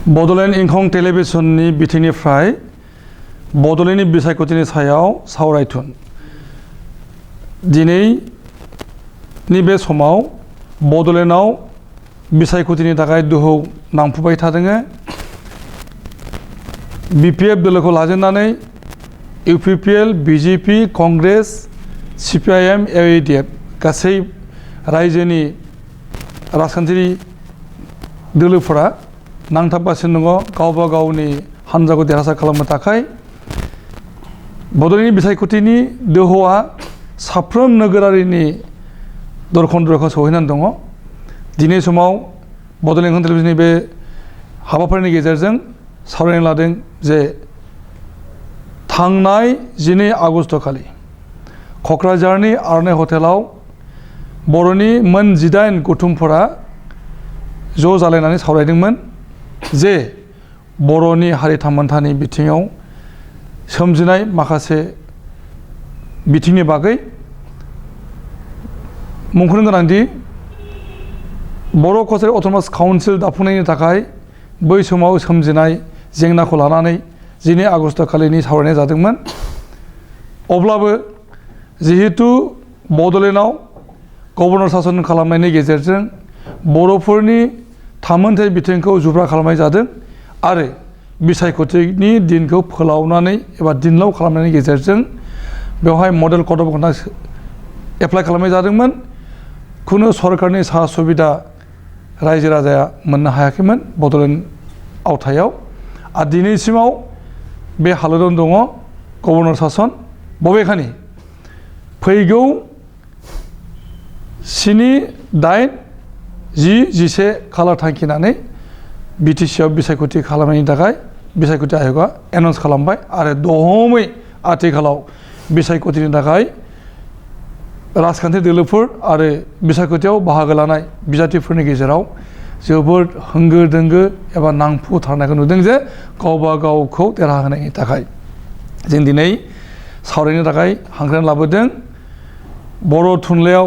बड'लेण्ड इंखं टेलिभिजननि बिथिंनिफ्राय बड'लेण्डनि बिसायख'थिनि सायाव सावरायथुन। दिनैनि बे समाव बड'लेण्डआव बिसायख'थिनि थाखाय दोहौ नांफुबाय थादों। बिपिएफ दोलोखौ लाजेननानै इउपिपिएल, बिजेपि, कंग्रेस, सिपिआइएम, एआइडिएफ गासै रायजोनि राजखान्थियारि दोलोफोरा नांथाबगासिनो दङ गावबा गावनि हान्जाखौ देरहासार खालामनो थाखाय। बड'लेण्डनि बिसायख'थिनि दोहौआ साफ्रोम नोगोरारिनि दरखं दरखं सौहैनानै दङ। दिनै समाव बड'लेण्ड इंखं टेलिभिजननि बे हाबाफारिनि गेजेरजों सावरायनो लादों जे थांनाय 12 आगस्ट खालि क'क्राझारनि आर'नाइ हटेलाव बर'नि मोन 18 गौथुमफोरा ज' जालायनानै सावरायदोंमोन जे बर'नि हारि थामोन्थानि बिथिङाव सोमजिनाय माखासे बिथिंनि बागै मुंख'नो गोनांदि बर' कसारि अट'नमास काउन्सिल दाफुंनायनि थाखाय बै समाव सोमजिनाय जेंनाखौ लानानै 12 आगस्ट खालिनि सावरायनाय जादोंमोन। अब्लाबो जिहेतु बड'लेण्डआव गभर्नर सासन खालामनायनि गेजेरजों बर'फोरनि थामोन्थाइ बिथिंखौ जुब्रा खालामनाय जादों आरो बिसायख'थिनि दिनखौ फोलावनानै एबा दिनलाव खालामनायनि गेजेरजों बेवहाय model code of conduct apply खालामनाय जादोंमोन। खुनु सरकारनि साहा सुबिदा रायजो राजाया मोननो हायाखैमोन बड'लेण्ड आवथायाव। आरो दिनैसिमाव बे हालोदाव दङ गभर्नर सासन। बबेखानि फैगौ 7, 8, 10, 11 खालार थांखिनानै बिटिसिआव बिसायख'थि खालामनायनि थाखाय बिसायख'थि आय'गआ एनाउन्स खालामबाय आरो दहमै आथिखालाव बिसायख'थिनि थाखाय राजखान्थि दोलोफोर आरो बिसायख'थियाव बाहागो लानाय बिजाथिफोरनि गेजेराव जोबोद होंगो दोंगो एबा नांफुथारनायखौ नुदों जे गावबा गावखौ देरहाहोनायनि थाखाय जों दिनै सावरायनो थाखाय हांख्रायनानै लाबोदों। बर' थुनलाइयाव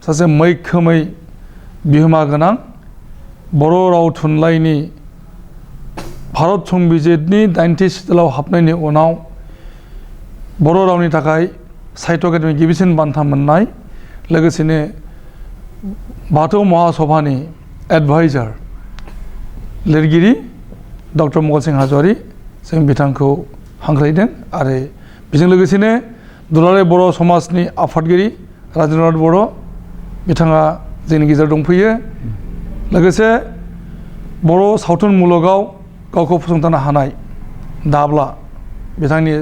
सासे मैखोमै बिहोमा गोनां बर' राव थुनलाइनि भारत संबिजितनि 80 सिदुलाव हाबनायनि उनाव बर' रावनि थाखाय साहित्य एकाडेमि गिबिसिन बान्था मोननाय लोगोसेनो बाथौ महासभानि एडभाइजार लिरगिरि डक्टर मंगल सिं हाज'वारि जों बिथांखौ हांख्रायदों आरो बेजों लोगोसेनो दुलाराय बर' समाजनि आफादगिरि राजेन्द्रनाथ बर' बिथाङा जोंनि गेजेराव दंफैयो। लोगोसे बर' सावथुन मुलुगाव गावखौ फसंथानो हानाय दाब्ला बिथांनि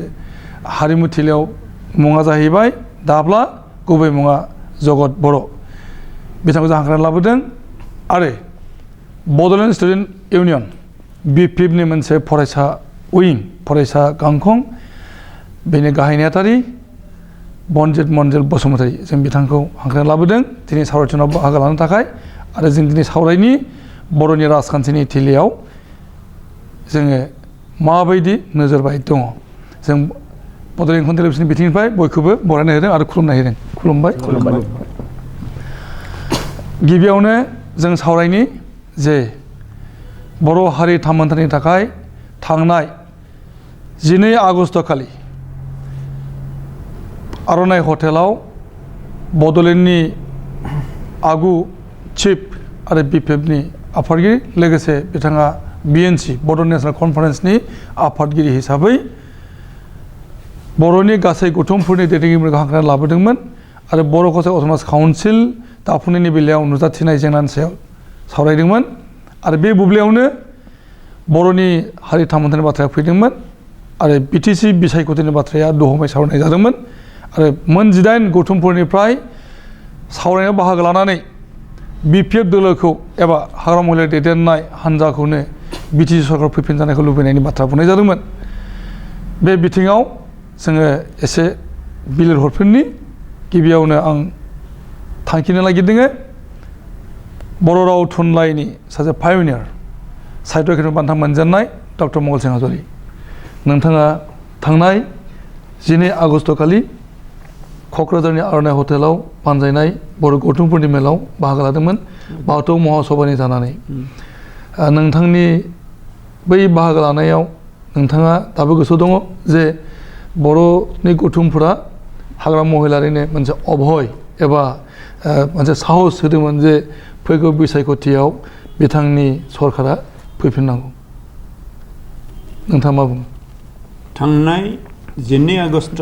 हारिमु थिलियाव मुङा जाहैबाय दाब्ला, गुबै मुङा जगत बर'। बिथांखौ जों हांख्रायनानै लाबोदों आरो बड'लेण्ड स्टुडेन्ट इउनियन बिपिएफनि मोनसे फरायसा उइं फरायसा गांखं बेनि गाहाय नेहाथारि बनजित मन्जिल बसुमतारी जों बिथांखौ हांख्रायनानै लाबोदों दिनै सावरायथिनाव बाहागो लानो थाखाय। आरो जों दिनै सावरायनि बर'नि राजखान्थिनि थिलियाव जोङो माबायदि नोजोर बाय दङ। जों बड'लेण्ड इंखं टेलिभिजननि बिथिंनिफ्राय बयखौबो बरायनाय होदों आरो खुलुमनाय होदों। खुलुमबाय। गिबियावनो जों सावरायनि जे बर' हारि थामोन्थानि थाखाय थांनाय 12 आगस्ट खालि आर'नाइ हटेलाव बड'लेण्डनि आगु चिफ आरो बिपिएफनि आफादगिरि लोगोसे बिथाङा बिएनसि बड' नेशनेल कनफारेन्सनि आफादगिरि हिसाबै बर'नि गासै गौथुमफोरनि दैदेनगिरिफोरखौ हांख्रायनानै लाबोदोंमोन आरो बर' कसारि अट'नमास काउन्सिल दाफुंनायनि बेलायाव नुजाथिनाय जेंनानि सायाव सावरायदोंमोन आरो बे बुब्लियावनो बर'नि हारि थामोन्थानि बाथ्राया फैदोंमोन आरो बिटिसि बिसायख'थिनि बाथ्राया दहमै सावरायनाय जादोंमोन आरो मोन 18 गौथुमफोरनिफ्राय सावरायनायाव बाहागो लानानै बिपिएफ दोलोखौ एबा हाग्रामा महिलारि दैदेननाय हान्जाखौनो बिटिसि सरकार फैफिनजानायखौ लुबैनायनि बाथ्रा बुंनाय जादोंमोन। बे बिथिङाव जोङो एसे बिलिर हरफिननि गिबियावनो आं थांखिनो नागिरदों बर' राव थुनलाइनि सासे पायनियार साहित्य एकाडेमि बान्था मोनजेननाय डक्टर मंगल सिं हाज'वारि नोंथाङा थांनाय 12 आगस्ट खालि क'क्राझारनि आर'नाइ हटेलाव बानजायनाय बर' गौथुमफोरनि मेलाव बाहागो लादोंमन बाथौ महासभानि जानानै नोंथांनि बै बाहागो लानायाव नोंथाङा दाबो गोसो दङ जे बर'नि गौथुमफोरा हाग्रामा महिलारिनो मोनसे अभय एबा मोनसे साहस होदोंमोन जे फैगौ बिसायख'थियाव बिथांनि सरकारा फैफिननांगौ नोंथाङा मा बुङो? थांनाय 12 आगस्ट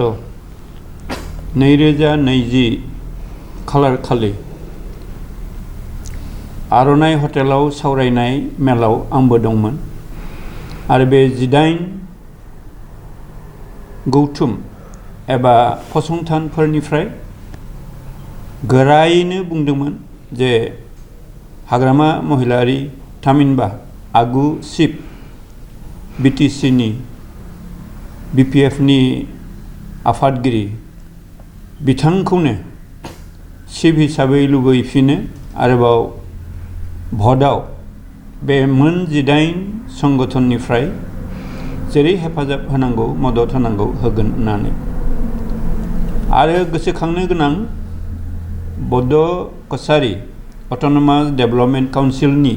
2020 खालार खालि आर'नाइ हटेलाव सावरायनाय मेलाव आंबो दंमोन आरो बे 18 गौथुम एबा फसंथानफोरनिफ्राय गोरायैनो बुंदोंमोन जे हाग्रामा महिलारि थामहिनबा आगु चिफ बिटिसिनि बिपिएफनि आफादगिरि बिथांखौनो चिफ हिसाबै लुबैफिनो आरोबाव भटआव बे मोन 18 संगठननिफ्राय जेरै हेफाजाब होनांगौ मदद होनांगौ होगोन होननानै आरो गोसोखांनो गोनां बड' कछारी अट'नमास डेभेलपमेन्ट काउन्सिलनि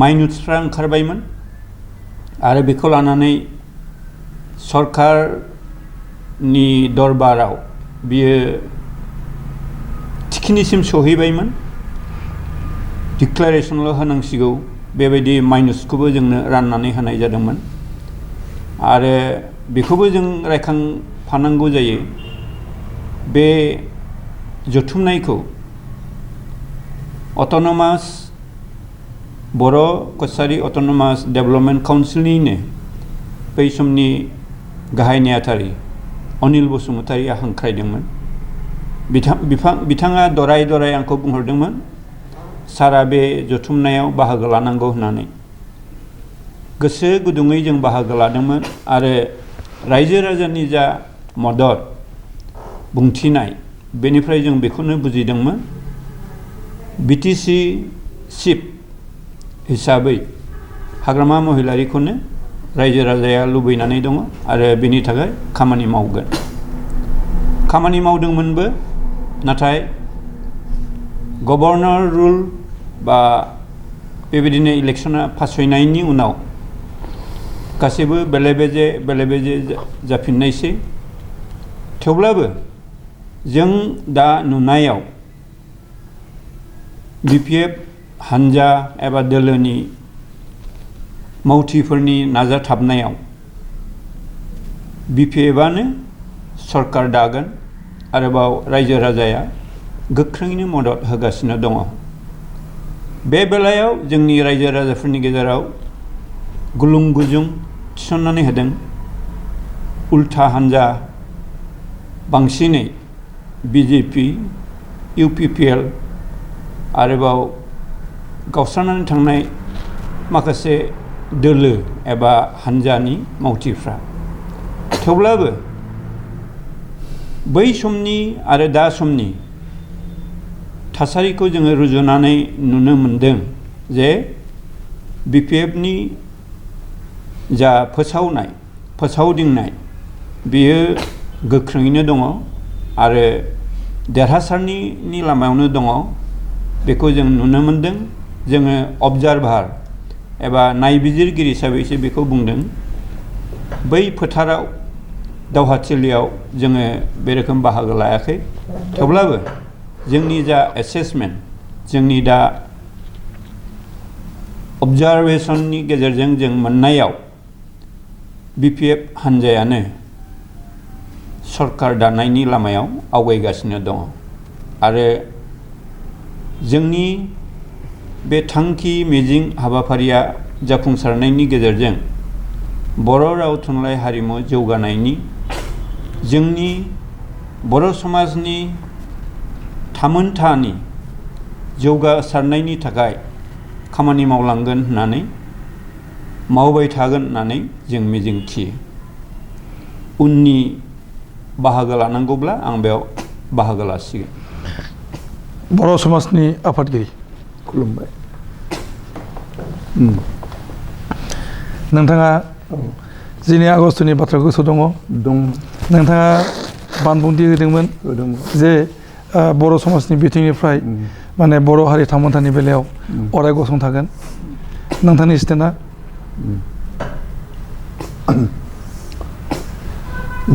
माइनुट्सफ्रा ओंखारबायमोन आरो बेखौ लानानै सरकारनि दरबाराव बियो थिखिनिसिम सहैबायमोन डिक्लारेसनल' होनांसिगौ बेबायदि माइनुट्सखौबो जोंनो राननानै होनाय जादोंमोन आरो बेखौबो जों रायखांफानांगौ जायो बे जथुमनायखौ अट'नमास बर' कछारी अट'नमास डेभेलपमेन्ट काउन्सिलनिनो बै समनि गाहाय नेहाथारि अनिल बसुमतारीया हांख्रायदोंमोन बिथाङा दराय दराय आंखौ बुंहरदोंमोन सारा बे जथुमनायाव बाहागो लानांगौ होननानै गोसो गुदुङै जों बाहागो लादोंमोन आरो रायजो राजानि जा मदद बुंथिनाय बेनिफ्राय जों बेखौनो बुजिदोंमोन बिटिसि चिफ हिसाबै हाग्रामा महिलारिखौनो रायजो राजाया लुबैनानै दङ आरो बेनि थाखाय खामानि मावगोन खामानि मावदोंमोनबो नाथाय गभर्नर रुल बा बेबायदिनो इलेक्शना फासयनायनि उनाव गासैबो बेले बेजे जाफिननायसै थेवब्लाबो जों दा नुनायाव बिपिएफ हानजा एबा दोलोनि मावथिफोरनि नाजाथाबनायाव बिपिएफआनो सरकार दागोन आरोबाव रायजो राजाया गोख्रोङैनो मदद होगासिनो दङ बे बेलायाव जोंनि रायजो राजाफोरनि गेजेराव गुलुं गुजुं थिसननानै होदों उल्था हानजा बांसिनै बिजेपि इउपिपिएल आरोबाव गावस्रानानै थांनाय माखासे दोलो एबा हानजानि मावथिफ्रा थेवब्लाबो बै समनि आरो दा समनि थासारिखौ जोङो रुजुनानै नुनो मोनदों जे बिपिएफनि जा फोसावदिंनाय बेयो गोख्रोङैनो दङ आरो देरहासारनि लामायावनो दङ बेखौ जों नुनो मोनदों जोङो अबजारभार एबा नायबिजिरगिरि हिसाबैसो बेखौ बुंदों बै फोथाराव दावहाथिलियाव जोङो बे रोखोम बाहागो लायाखै थेवब्लाबो जोंनि जा एसेसमेन्ट जोंनि दा अबजारभेसननि गेजेरजों जों मोननायाव बिपिएफ हानजायानो सरकार दानायनि लामायाव आवगायगासिनो दङ आरो जोंनि बे थांखि मिजिं हाबाफारिया जाफुंसारनायनि गेजेरजों बर' राव थुनलाइ हारिमु जौगानायनि जोंनि बर' समाजनि थामोनथानि जौगासारनायनि थाखाय खामानि मावलांगोन होननानै मावबाय थागोन होननानै जों मिजिंथियो उननि बाहागो लानांगौब्ला आं बेयाव बाहागो लासिगोन बर' समाजनि आफादगिरि खुलुमबाय नोंथाङा 12 आगस्टनि बाथ्रा गोसो दङ नोंथाङा बानबुंथि होदोंमोन जे बर' समाजनि बिथिंनिफ्राय माने बर' हारि थामोनथानि बेलायाव अराय गसंथागोन नोंथांनि स्टेन्डआ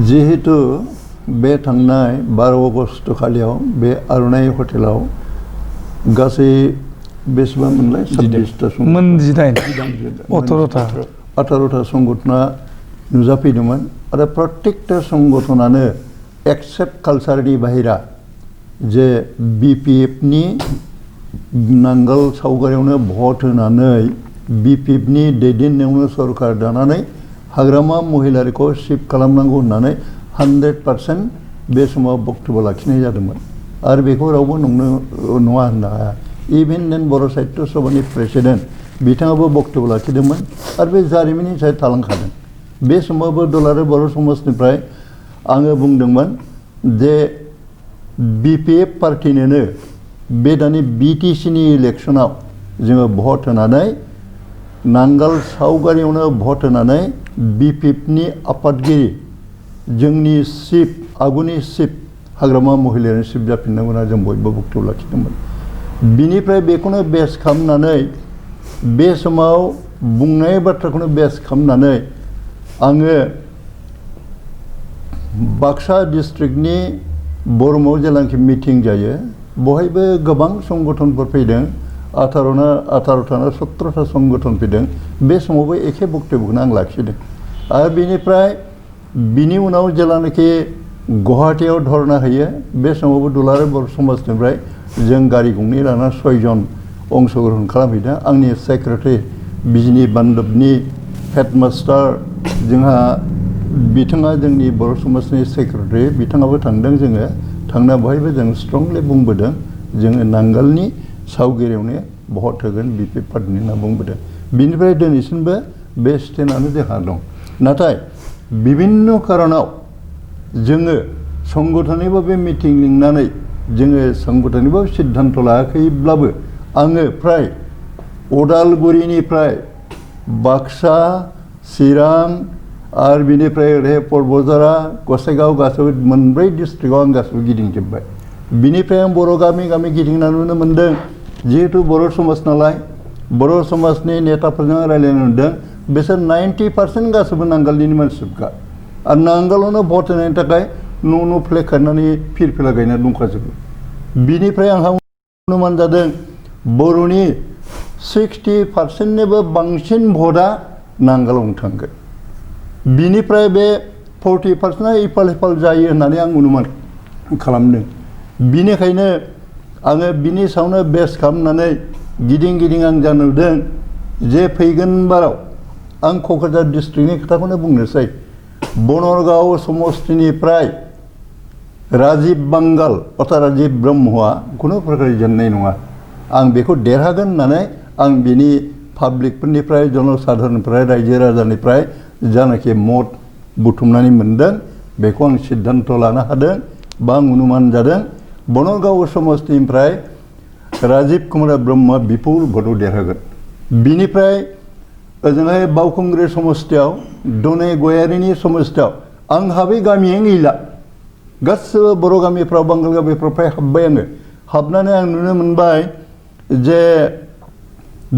जिहेतु बे थांनाय 12 आगस्ट खालियाव बे आर'नाइ हटेलाव गासै बेसेबां मोनलाय 26टा मोन 18टा संगठना नुजाफैदोंमोन आरो प्रत्येकटा संगठनानो एक्सेप्ट कालचारनि बाहेरा जे BPFनि नांगोल सावगारियावनो भट होनानै BPFनि दैदेननायावनो सरकार दानानै हाग्रामा महिलारिखौ शिफ्ट खालामनांगौ होननानै 100% बे समाव बक्तब्य लाखिनाय जादोंमोन आरो बेखौ रावबो नङा होननो हाया इभेन देन बर' साहित्य सभानि प्रेसिडेन्ट बिथाङाबो बक्तब्य लाखिदोंमोन आरो बे जारिमिननि सायाव थालांखादों बे समावबो दुलाराय बर' समाजनिफ्राय आङो बुंदोंमोन जे BPF पार्टिनोनो बे दानि BTCनि इलेक्सनाव जोङो भट होनानै नांगोल सावगारियावनो भट होनानै BPFनि आफादगिरि जोंनि चिफ आगुनि चिफ हाग्रामा महिलारिनि चिफ जाफिननांगौ होनना जों बयबो बक्तब्य लाखिदोंमोन बिनिफ्राय बेखौनो बेस खालामनानै बे समाव बुंनाय बाथ्राखौनो बेस खालामनानै आङो बाक्सा डिस्ट्रिक्टनि बरमाव जेलांखि मिटिं जायो बहायबो गोबां संगठनफोर फैदों 18 18टा 17टा संगठन फैदों बे समावबो एखे बक्तब्यखौनो आं लाखिदों आरो बिनिफ्राय बिनि उनाव जेलानाखि गुवाहाटीयाव धरना होयो बे समावबो दुलाराय बर' समाजनिफ्राय जों गारि गंनै लाना 6 जन अंशग्रहण खालामहैदों आंनि सेक्रेटारि बिजनि बान्दबनि हेडमास्टार जोंहा बिथाङा जोंनि बर' समाजनि सेक्रेटारि बिथाङाबो थांदों जोङो थांना बहायबो जों स्ट्रंलि बुंबोदों जोङो नांगोलनि सावगारियावनो भट होगोन BPF पार्टिनि होनना बुंबोदों बिनिफ्राय दिनैसिमबो बे स्टेन्डआनो जोंहा दं नाथाय बिभिन्न कारनाव जोङो संगठननिबो बे मिटिं लिंनानै जोङो संगठननिबो सिद्धान्त लायाखैब्लाबो आङो फ्राय उदालगुरिनिफ्राय बाक्सा चिरां आरो बिनिफ्राय ओरै परबजारा गसाइगाव गासैबो मोनब्रै डिस्ट्रिक्टआव आं गासैबो गिदिंजोब्बाय बिनिफ्राय आं बर' गामि गामि गिदिंना नुनो मोन्दों जिहेतु बर' समाज नालाय बर' समाजनि नेताफोरजों रायज्लायनो मोन्दों बिसोर 90% गासैबो नांगोलनि मानसिफोरखा आरो नांगोलावनो भट होनायनि थाखाय न' फ्लेग खारनानै फिरफिला गायना दंखाजोबो बिनिफ्राय आंहा अनुमान जादों बर'नि 60%निबो बांसिन भटआ नांगोलावनो थांगोन बिनिफ्राय बे 40%आ इफाल इफाल जायो होननानै आं अनुमान खालामदों बिनिखायनो आङो बिनि सायावनो बेस खालामनानै गिदिं आं जानुदों जे फैगोन बाराव आं क'क्राझार डिस्ट्रिक्टनि खोथाखौनो बुंनोसै बनरगाव समष्टिनिफ्राय राजीब बांगाल अर्थात राजीब ब्रह्मआ खुनु प्रकारै जेननाय नङा आं बेखौ देरहागोन होननानै आं बिनि पाब्लिकफोरनिफ्राय जनसाधारननिफ्राय रायजो राजानिफ्राय जानाखि मत बुथुमनानै मोनदों बेखौ आं सिद्धान्त लानो हादों बा आं अनुमान जादों बनरगाव समष्टिनिफ्राय राजीब कुमार ब्रह्मआ बिपुल भटआव देरहागोन बिनिफ्राय ओजोंहाय बावखुंग्रि समष्टियाव दने गयारिनि समष्टियाव आंहाबो गामियानो गैला गासिबो बर' गामिफ्राव बांगाल गामिफ्राव फ्राय हाबबाय आङो हाबनानै आं नुनो मोनबाय जे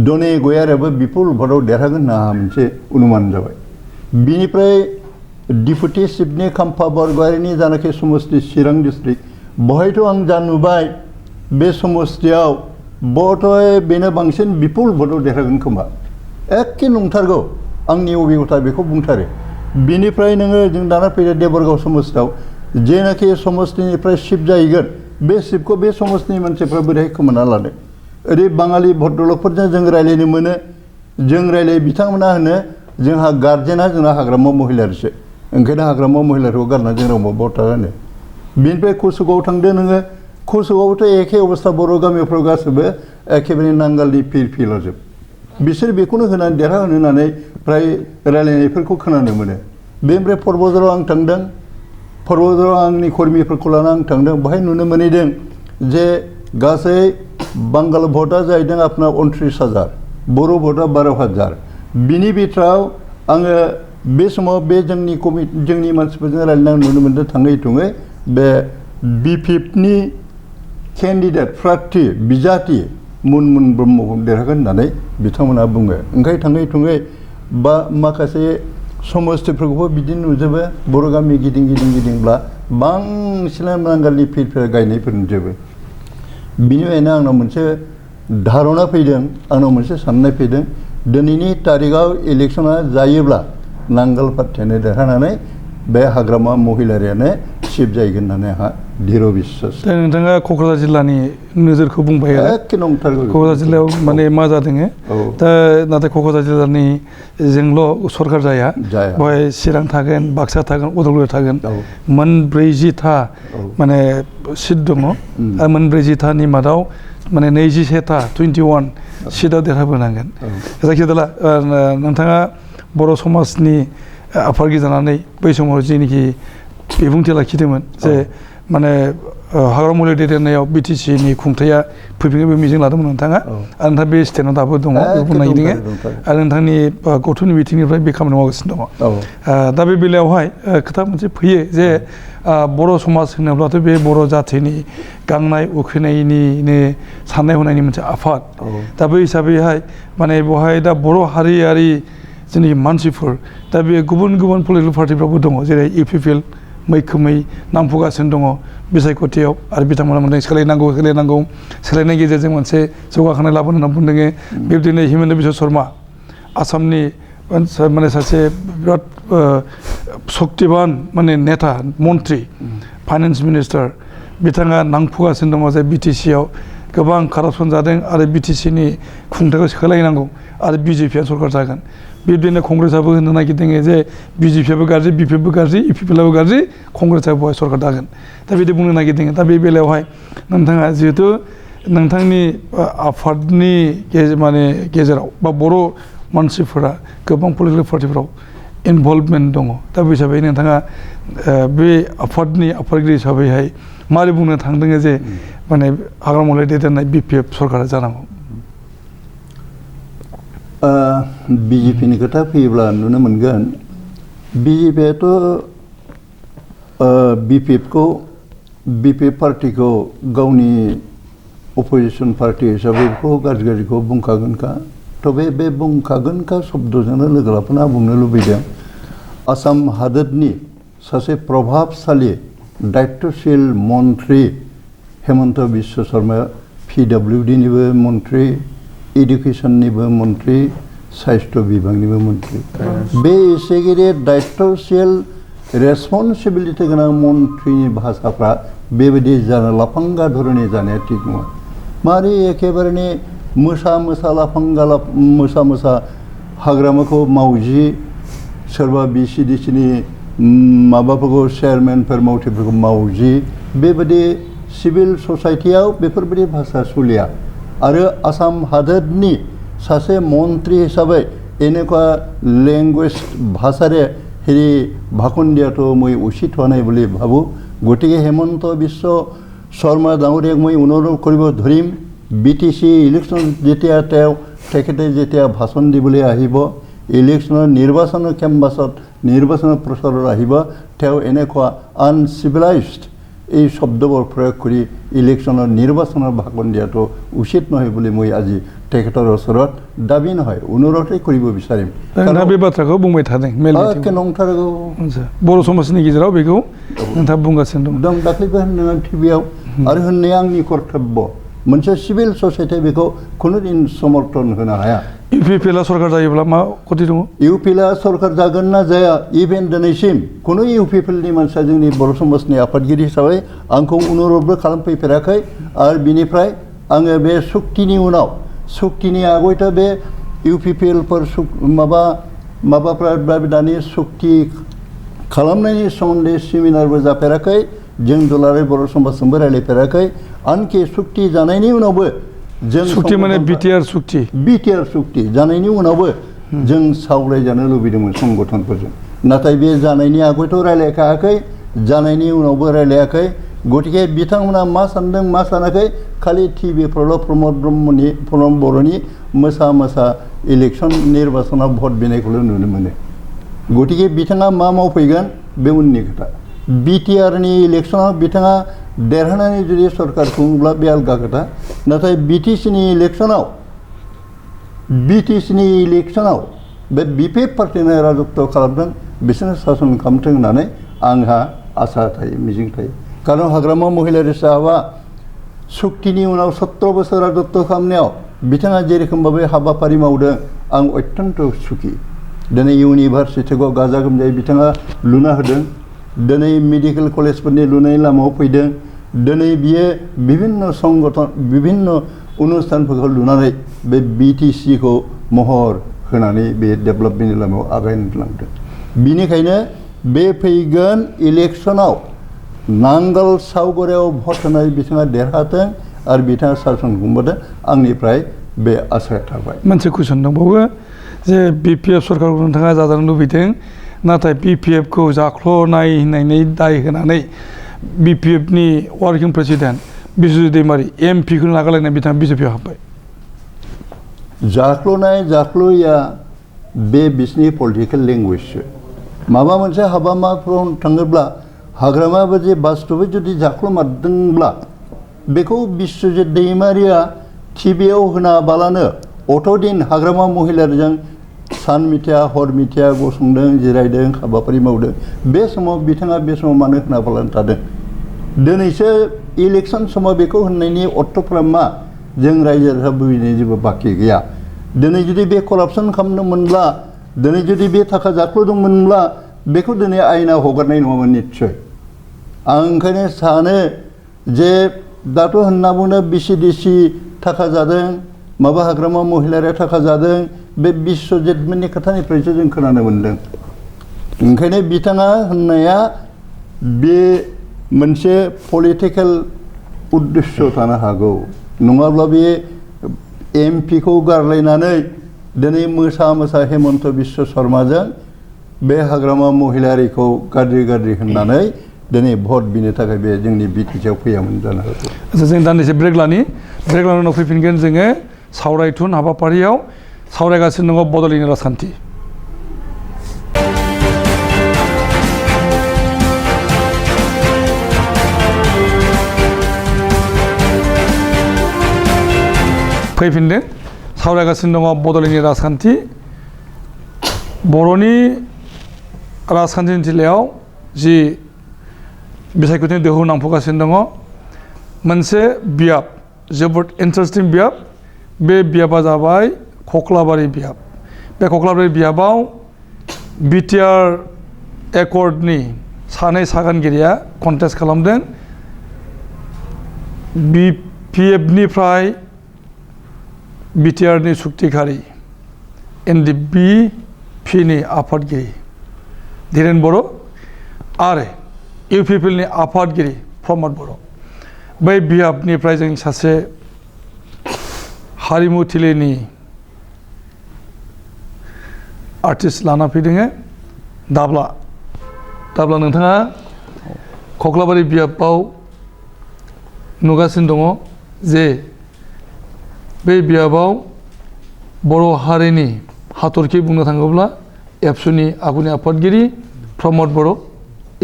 दने गयारियाबो बिपुल भटआव देरहागोन होनना आंहा मोनसे अनुमान जाबाय बिनिफ्राय डिपुटि चिफनि खाम्फा बरगयारिनि जानाखि समष्टि चिरां डिस्ट्रिक्ट बहायथ' आं जा नुबाय बे समष्टियाव बधय बेनो बांसिन बिपुल भटआव देरहागोन खोमा एखे नंथारगौ आंनि अबिगथा बेखौ बुंथारो बिनिफ्राय नोङो जों दाना फैदो देबरगाव समष्टियाव जेनाखि समष्टिनिफ्राय चिफ जाहैगोन बे चिफखौ बे समष्टिनि मानसिफ्रा बोरैहाय खोमाना लादों ओरै बाङालि भद्रलकफोरजों जों रायज्लायनो मोनो जों रायज्लाय बिथांमोना होनो जोंहा गार्जेना जोंना हाग्रामा महिलारिसो ओंखायनो हाग्रामा महिलारिखौ गारना जों रावबो भटा होनो बिनिफ्राय कुसुगाव थांदो नोङो कुसुगावथ' एखे अबस्था बर' गामिफ्राव गासैबो एखेबारे नांगालनि फिरफिलाजोब बिसोर बेखौनो होनानै देरहाहोनो होननानै फ्राय रायलायनायफोरखौ खोनानो मोनो बेनिफ्राय परबजाराव आं थांदों परबजाराव आंनि कर्मिफोरखौ लाना आं थांदों बाहाय नुनो मोनहैदों जे गासै बांगाल भटआ जाहैदों आपना 29,000 बर' भटआ 12,000 बिनि बिथोराव आङो बे समाव बे जोंनि मानसिफोरजों रायलायना नुनो मोन्दों थाङै थुङै बे BPFनि केन्डिडेट प्रार्थी बिजाथि मुनमुन ब्रह्मखौ देरहागोन होननानै बिथांमोना बुङो ओंखाय थाङै थुङै बा माखासे समस्थिफोरखौबो बिदि नुजोबो बर' गामि गिदिंब्ला बांसिनानो नांगालनि फिरफिरा गायनायफोर नुजोबो बिनिखायनो आंनाव मोनसे धारना फैदों आंनाव मोनसे साननाय फैदों दिनैनि तारिखआव इलेक्सना जायोब्ला नांगाल पार्टियानो देरहानानै बे हाग्रामा महिलारियानो चिफ जाहैगोन होननानै आंहा धीर बिश्वास दा नोंथाङा क'क्राझार जिल्लानि नोजोरखौ बुंबाय आरो एखे नंथारगौ क'क्राझार जिल्लायाव माने मा जादों दा नाथाय क'क्राझार जिल्लानि जोंल' सरकार जाया बेवहाय चिरां थागोन बाक्सा थागोन उदालगुरि थागोन मोन 40था माने सिट दङ आरो मोन 40थानि मादाव माने 21था 21 सिटआव देरहाबोनांगोन जायखिजाया नोंथाङा बर' समाजनि आफादगिरि जानानै बै समाव जेनिखि बिबुंथि लाखिदोंमोन जे माने हाग्रामा महिलारि दैदेननायाव बिटिसिनि खुंथाया फैफिनगोन मिजिं लादोंमोन नोंथाङा आरो नोंथाङा बे स्टेन्डआव दाबो दङ बेखौ नागिरदों आरो नोंथांनि गौथुमनि बिथिंनिफ्राय बे खामानि मावगासिनो दङ दा बे बेलायावहाय खोथा मोनसे फैयो जे बर' समाज होनोब्लाथ' बे बर' जाथिनि गांनाय उखैनायनिनो साननाय हनायनि मोनसे आफाद दा बै हिसाबैहाय माने बेवहाय दा बर' हारियारि जोंनि मानसिफोर दा बे गुबुन गुबुन पलिटिकेल पार्टिफ्रावबो दङ जेरै इउपिपिएल मैखोमै नांफुगासिनो दङ बिसायख'थियाव आरो बिथांमोना मोनदों सोलायनायनि गेजेरजों मोनसे जौगाखांनाय लाबोनो होनना बुंदों बेबायदिनो हिमन्त बिश्व शर्मा आसामनि माने सासे बिराद सक्तिबान माने नेता मन्त्रि फाइनान्स मिनिस्टार बिथाङा नांफुगासिनो दङ जे बिटिसिआव गोबां कारापसन जादों आरो बिटिसिनि खुंथायखौ सोलायनांगौ आरो बिजेपिआ सरकार जागोन बिदिनो कंग्रेसआबो होनो नागिरदों जे बिजेपिआबो गाज्रि बिपिएफबो गाज्रि इउपिपिएलआबो गाज्रि कंग्रेसआ बहाय सरकार दागोन दा बिदि बुंनो नागिरदों दा बे बेलायावहाय नोंथाङा जिहेथु नोंथांनि आफादनि माने गेजेराव बा बर' मानसिफोरा गोबां पलिटिकेल पार्टिफोराव इनभल्भमेन्ट दङ दा बे हिसाबै नोंथाङा बे आफादनि आफादगिरि हिसाबैहाय मारै बुंनो थांदों जे माने हाग्रामा महिलारि दैदेननाय बिपिएफ सरकारा जानांगौ बिजेपिनि खोथा फैयोब्ला नुनो मोनगोन बिजेपिआथ' बिपिएफ पार्टिखौ गावनि अपोजिसन पार्टि हिसाबै बेखौ गाज्रिखौ बुंखागोनखा तबे बे बुंखागोनखा शब्दजोंनो लोगो लाफाना बुंनो लुबैदों आसाम हादोरनि सासे प्रभाबशालि दायित्वशील मन्त्रि हेमन्त बिश्व शर्माया पिडब्लिउडिनिबो मन्त्रि इडुकेसननिबो मन्त्रि साहित्य बिभागनिबो मन्त्रि बे एसे गिदिर दायित्वशील रेसपन्सिबिलिटि गोनां मन्त्रिनि भाषाफ्रा बेबायदि जानो लाफांगा धरनि जानाया थिग नङा मारै एखेबारे मोसा मोसा हाग्रामाखौ मावजि सोरबा बिसिडिसिनि माबाफोरखौ चेयारमेनफोर मावथिफोरखौ मावजि बेबायदि सिभिल ससाइटियाव बेफोरबायदि भाषा सोलिया आरो आसाम हादोरनि सासे मन्त्रि हिसाबै এনেকুৱা লেংগুৱেজ ভাষাৰে হেৰি ভাষণ দিয়াটো মই উচিত হোৱা নাই বুলি ভাবোঁ গতিকে হেমন্ত বিশ্ব শৰ্মা ডাঙৰীয়াক মই অনুৰোধ কৰিব ধৰিম বিটিচি ইলেকশ্যন যেতিয়া তেখেতে যেতিয়া ভাষণ দিবলৈ আহিব ইলেকশ্যনৰ নিৰ্বাচনৰ কেম্পাছত নিৰ্বাচনৰ প্ৰচাৰত আহিব তেওঁ এনেকুৱা আনচিভিলাইজড এই শব্দবোৰ প্ৰয়োগ কৰি ইলেকশ্যনৰ নিৰ্বাচনৰ ভাষণ দিয়াটো উচিত নহয় বুলি মই আজি তেখেতৰ ওচৰত দাবী নহয় অনুৰোধই কৰিব বিচাৰিম नोंथाङा बे बाथ्राखौ बुंबाय थादों मेल मिटिं नंथारगौ बर' समाजनि गेजेराव बेखौ नोंथाङा बुंगासिनो दं दाख्लैबो होनदों टिभियाव आरो होननाया आंनि कर्तब्य मोनसे सिभिल ससाइटिया बेखौ खुनु दिन समर्थन होनो हाया इउपिपिएलआ सरकार जायोब्ला मा खथि दङ इउपिपिएलआ सरकार जागोन ना जाया इभेन दिनैसिम खुनु इउपिपिएलनि मानसिया जोंनि बर' समाजनि आफादगिरि हिसाबै आंखौ अनुरोधबो खालामफैफेराखै आरो बिनिफ्राय आङो बे सुक्तिनि उनाव सुक्तिनि आगयथ' बे इउपिपिएलफोर माबाफ्रा दानि सुक्ति खालामनायनि सोमोन्दै सेमिनारबो जाफेराखै जों दुलाराय बर' समाजजोंबो रायज्लायफेराखै आनखि सुक्ति जानायनि उनावबो जों सुक्ति माने बिटिआर सुक्ति जानायनि उनावबो जों सावरायजानो लुबैदोंमोन संगठनफोरजों नाथाय बे जानायनि आगयथ' रायज्लायखायाखै जानायनि उनावबो रायज्लायाखै गतिके बिथांमोना मा सानदों मा सानाखै खालि टिभिफ्रावल' प्रमद बर'नि मोसा इलेक्शन निर्बाचनाव भट बिनायखौल' नुनो मोनो गतिके बिथाङा मा मावफैगोन बे उननि खोथा बिटिआरनि इलेक्शनाव बिथाङा देरहानानै जुदि सरकार खुङोब्ला बे आलगा खोथा नाथाय बिटिसिनि इलेक्सनाव बे बिपिएफ पार्टिनो राजत्व खालामदों बिसोरनो सासन खालामथों होननानै आंहा आसा थायो मिजिं थायो खारन हाग्रामा महिलारि साहाबा सुक्तिनि उनाव 17 बोसोर राजत्व खालामनायाव बिथाङा जेरोखोम भाबै हाबाफारि मावदों आं अत्यन्त सुखि दिनै इउनिभारसिटिखौ गाजा गोमजायै बिथाङा लुना होदों दिनै मेडिकेल कलेजफोरनि लुनाय लामायाव फैदों दिनै बियो विभिन्न संगठन विभिन्न अनुष्ठानफोरखौ लुनानै बे बिटिसिखौ महर होनानै बे डेभेलपमेन्टनि लामायाव आगायनो लांदों बिनिखायनो बे फैगोन इलेक्सनाव नांगोल सावगरियाव भट होनाय बिथाङा देरहाथों आरो बिथाङा सासन खुंबोदों आंनिफ्राय बे आसाया थाबाय मोनसे कुइसन दंबावो जे बिपिएफ सरकारखौ नोंथाङा जाजानो लुबैदों नाथाय बिपिएफखौ जाख्ल'नाय होननानै दाय होनानै बिपिएफनि वार्किं प्रेसिडेन्ट बिस्वजित दैमारी एमपिखौ नागारलायनाय बिथाङा बिजेपिआव हाबबाय जाख्ल'नाया बे बिसिनि पलिटिकेल लेंगुवेजसो माबा मोनसे हाबामाफोराव थाङोब्ला हाग्रामा बायदि बास्तबै जुदि जाख्ल'मारदोंब्ला बेखौ बिस्वजित दैमारिया टिभिआव होनाबालानो अट'दिन हाग्रामा महिलारिजों सान मिथिया हर मिथिया गसंदों जिरायदों हाबाफारि मावदों बे समाव बिथाङा बे समाव मानो होनाबालानो थादों दिनैसो इलेक्सन समाव बेखौ होननायनि अर्थ'फोरा मा जों रायजो राजा बुजिनाय जेबो बाखि गैया दिनै जुदि बे करापसन खालामदोंमोनब्ला दिनै जुदि बे थाखा जाख्ल'दोंमोनब्ला बेखौ दिनै आयेना हगारनाय नङामोन निस्सय आं ओंखायनो सानो जे दाथ' होनना बुङो बिसिडिसि थाखा जादों माबा हाग्रामा महिलारिया थाखा जादों बे बिस्वजितमोननि खोथानिफ्रायसो जों खोनानो मोन्दों ओंखायनो बिथाङा होननाया बे मोनसे पलिटिकेल उद्देश्य थानो हागौ नङाब्ला बे एमपिखौ गारलायनानै दिनै मोसा हेमन्त बिश्व शर्माजों बे हाग्रामा महिलारिखौ गाज्रि होननानै दिनै भट बिनो थाखाय बे जोंनि बिटिसिआव फैयामोन जानो हागौ आচ্ছা जों दान्दिसे ब्रेक लानि उनाव फैफिनगोन जोङो सावरायथुन हाबाफारियाव सावरायगासिनो दङ बड'लेण्डनि राजखान्थि फैफिनदों सावरायगासिनो दङ बड'लेण्डनि राजखान्थि बर'नि राजखान्थिनि जिल्लायाव जि बिसायख'थिनि दोहौ नांफुगासिनो दङ मोनसे बियाब जोबोद इन्टारेस्टिं बियाब बे बियाबा जाबाय खख्लाबारि बियाब बे खख्लाबारि बियाबाव बिटिआर एकर्डनि सानै सागानगिरिया कन्टेस्ट खालामदों बिपिएफनिफ्राय बिटिआरनि सुक्तिखारि एनडिपिनि आफादगिरि धीरेन बर' आरो इउपिपिएलनि आफादगिरि प्रमद बर' बै बियाबनिफ्राय जों सासे हारिमु थिलिनि आर्टिस्ट लाना फैदों दाब्ला नोंथाङा खख्लाबारि बियाबाव नुगासिनो दङ जे बे बियाबाव बर' हारिनि हाथरखि बुंनो थाङोब्ला एबसुनि आगुनि आफादगिरि प्रमद बर'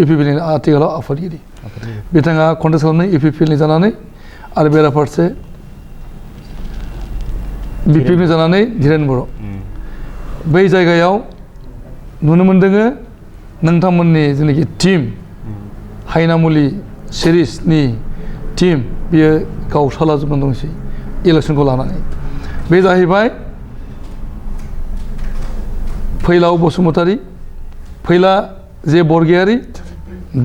इउपिपिएलनि आथिखालाव आफादगिरि बिथाङा कन्टेस्ट खालामनाय इउपिपिएलनि जानानै आरो बेराफारसे बिपिएफनि जानानै धीरेन बर' बै जायगायाव नुनो मोन्दों नोंथांमोननि जेनाखि टीम हायनामुलि सिरिजनि टीम बियो गावस्रालाजोबनानै दंसै इलेक्सनखौ लानानै बे जाहैबाय फैलाव बसुमतारी फैला जे बरगयारी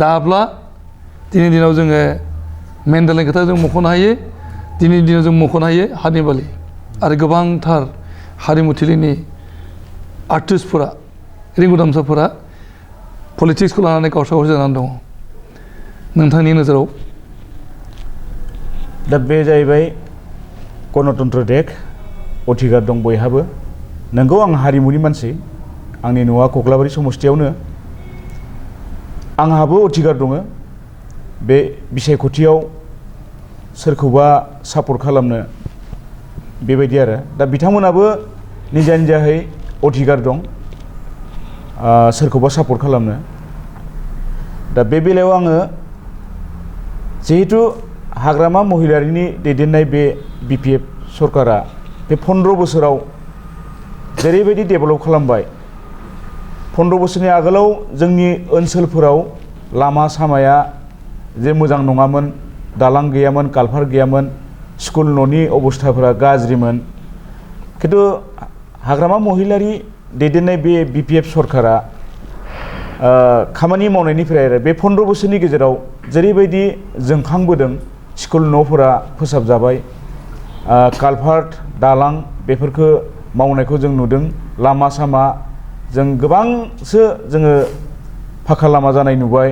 दाब्ला दिनै दिनाव जोङो मेन्डेलनि खोथा जों मख'नो हायो दिनैनि दिनाव जों मख'नो हायो हारिबालि आरो गोबांथार हारिमु थिलिनि आर्टिस्टफोरा रिंगुदामसाफोरा पलिटिक्सखौ लानानै गावस्रा जानानै दङ नोंथांनि नोजोराव दा बे जाहैबाय गणतन्त्र देश अधिकार दं बयहाबो नंगौ आं हारिमुनि मानसि आंनि न'आ खख्लाबारि समस्थियावनो आंहाबो अधिकार दङ बे बिसायख'थियाव सोरखौबा सापर्ट खालामनो बेबायदि आरो दा बिथांमोनाबो निजाहै अधिकार दं सोरखौबा सापर्ट खालामनो दा बे बेलायाव आङो जिहेतु हाग्रामा महिलारिनि दैदेननाय बे BPF सरकारा बे 15 बोसोराव जेरैबायदि डेभेलप खालामबाय 15 बोसोरनि आगोलाव जोंनि ओनसोलफोराव लामा सामाया जे मोजां नङामोन दालां गैयामोन कालभार गैयामोन स्कुल न'नि अबस्थाफोरा गाज्रिमोन खिन्थु हाग्रामा महिलारि दैदेननाय बे BPF सरकारा खामानि मावनायनिफ्राय आरो बे 15 बोसोरनि गेजेराव जेरैबायदि जोंखांबोदों स्कुल न'फोरा फोसाबजाबाय कालभार्ट दालां बेफोरखौ मावनायखौ जों नुदों लामा सामा जों गोबांसो जोङो फाखा लामा जानाय नुबाय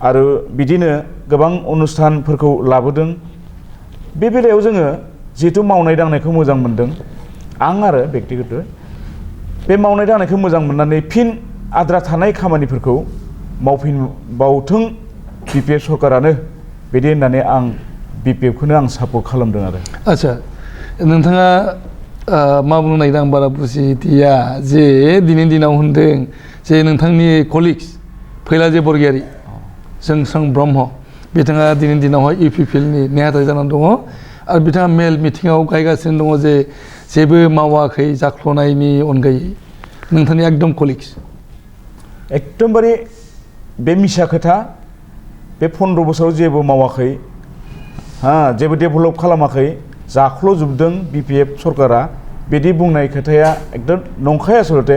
आरो बिदिनो गोबां अनुस्थानफोरखौ लाबोदों बे बेलायाव जोङो जिहेतु मावनाय दांनायखौ मोजां मोनदों आं आरो बेक्तिगत बे मावनाय दांनायखौ मोजां मोननानै फिन आद्रा थानाय खामानिफोरखौ मावफिनबावथों BPF सरकारानो बिदि होननानै आं BPF-खौनो आं सापर्ट खालामदों आरो आच्छा नोंथाङा मा बुंनो नागिरदों आं बारा बुजिदिया जे दिनैनि दिनाव होनदों जे नोंथांनि कलिग्स फैलाजे बरगयारी जोंसां ब्रह्म बिथाङा दिनैनि दिनावहाय UPPL-नि नेहाथारि जानानै दङ आरो बिथाङा मेल मिटिङाव गायगासिनो दङ जे जेबो मावाखै जाख्ल'नायनि अनगायै नोंथांनि एकदम कलिग्स एकदमबारे बे मिसा खोथा बे 15 बोसोराव जेबो मावाखै जेबो डेभेलप खालामाखै जाख्ल'जोबदों BPF सरकारा बिदि बुंनाय खोथाया एकदम नंखाय आसलते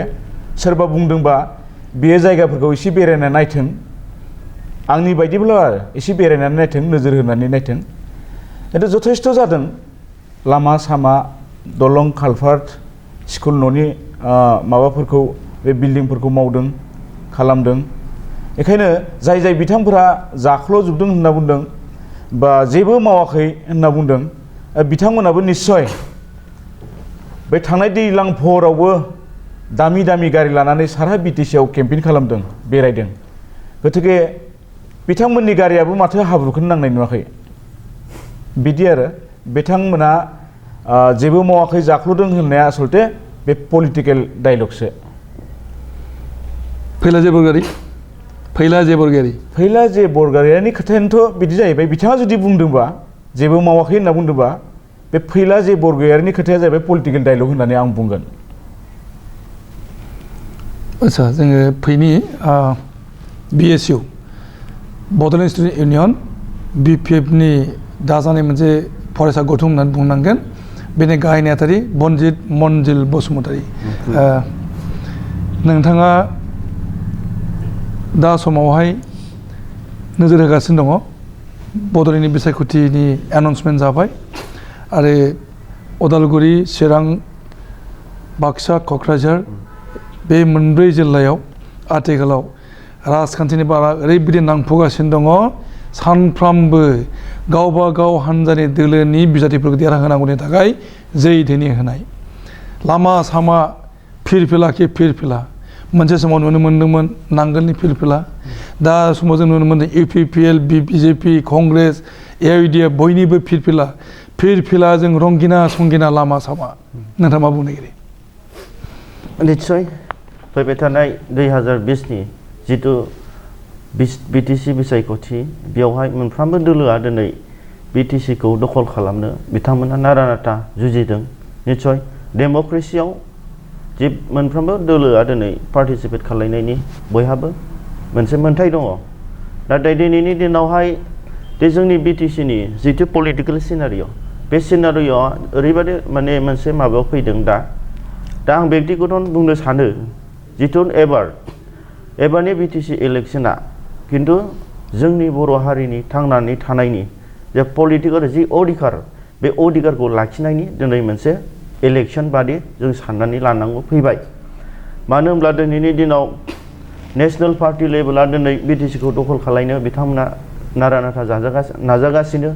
सोरबा बुंदोंबा बे जायगाफोरखौ एसे बेरायना नायथों आंनि बायदिब्ला आरो एसे बेरायनानै नायथों नोजोर होनानै नायथों खिन्थु जथेस्थ जादों लामा सामा दलं कालभार्ट स्कुल न'नि माबाफोरखौ बे बिल्डिंफोरखौ मावदों खालामदों बेखायनो जाय जाय बिथांफोरा जाख्ल'जोबदों होनना बुंदों बा जेबो मावाखै होनना बुंदों बिथांमोनाबो निस्सय बे थांनाय दैज्लां भरावबो दामि दामि गारि लानानै सारा BTC-आव केम्पेइन खालामदों बेरायदों गतिके बिथांमोननि गारियाबो माथो हाब्रुखौनो नांनाय नुवाखै बिदि आरो बिथांमोना जेबो मावाखै जाख्ल'दों होननाया आसलते बे पलिटिकेल डायलगसो फैलाजे बरगयारीनि खोथायानोथ' बिदि जाहैबाय बिथाङा जुदि बुंदोंबा जेबो मावाखै होनना बुंदोंबा बे फैलाजे बरगयारीनि खोथाया जाहैबाय पलिटिकेल डायलग होननानै आं बुंगोन आच्छा जोङो फैनि BSU बड'लेण्ड स्टुडेन्ट इउनियन BPF-नि दाजानाय मोनसे फरायसा गौथुम होननानै बुंनांगोन बेनि गाहाय नेहाथारि बनजित मनजिल बसुमतारी नोंथाङा दा समावहाय नोजोर होगासिनो दङ बड'लेण्डनि बिसायख'थिनि एनाउन्समेन्ट जाबाय आरो उदालगुरि चिरां बाक्सा क'क्राझार बे मोनब्रै जिल्लायाव आथिखालाव राजखान्थिनि बारा ओरैबायदि नांफुगासिनो दङ सानफ्रामबो गावबा गाव हान्जानि दोलोनि बिजाथिफोरखौ देरहाहोनांगौनि थाखाय जै धोनि होनाय लामा सामा फिरफिला खि फिरफिला मोनसे समाव नुनो मोन्दोंमोन नांगोलनि फिरफिला दा समाव जों नुनो मोन्दों UPPL BJP कंग्रेस AIUDF बयनिबो फिरफिला जों रंगिना संगिना लामा सामा नोंथाङा मा बुंनो नागिरो निस्सय फैबाय थानाय 2020-नि जितु BTC बिसायख'थि बेवहाय मोनफ्रोमबो दोलोआ दिनै BTC-खौ दखल खालामनो बिथांमोना नारा नाथा जुजिदों निस्सय डेम'क्रेसियाव जे मोनफ्रोमबो दोलोआ दिनै पार्टिसिपेट खालामनायनि बयहाबो मोनसे मोन्थाय दङ नाथाय दिनैनि दिनावहाय जे जोंनि BTC-नि जितु पलिटिकेल सिनारिय' बे सिनारिय'आ ओरैबायदि माने मोनसे माबायाव फैदों दा आं बेक्तिगत बुंनो सानो जितु एबारनि BTC इलेक्शना किन्तु जोंनि बर' हारिनि थांनानै थानायनि जे पलिटिकेल जि अधिकार बे अधिकारखौ लाखिनायनि दिनै मोनसे इलेक्शन बादि जों साननानै लानांगौ फैबाय मानो होनब्ला दिनैनि दिनाव नेशनेल पार्टी लेभेला दिनै BTC-खौ दखल खालामनो बिथांमोना नारा नाथा नाजागासिनो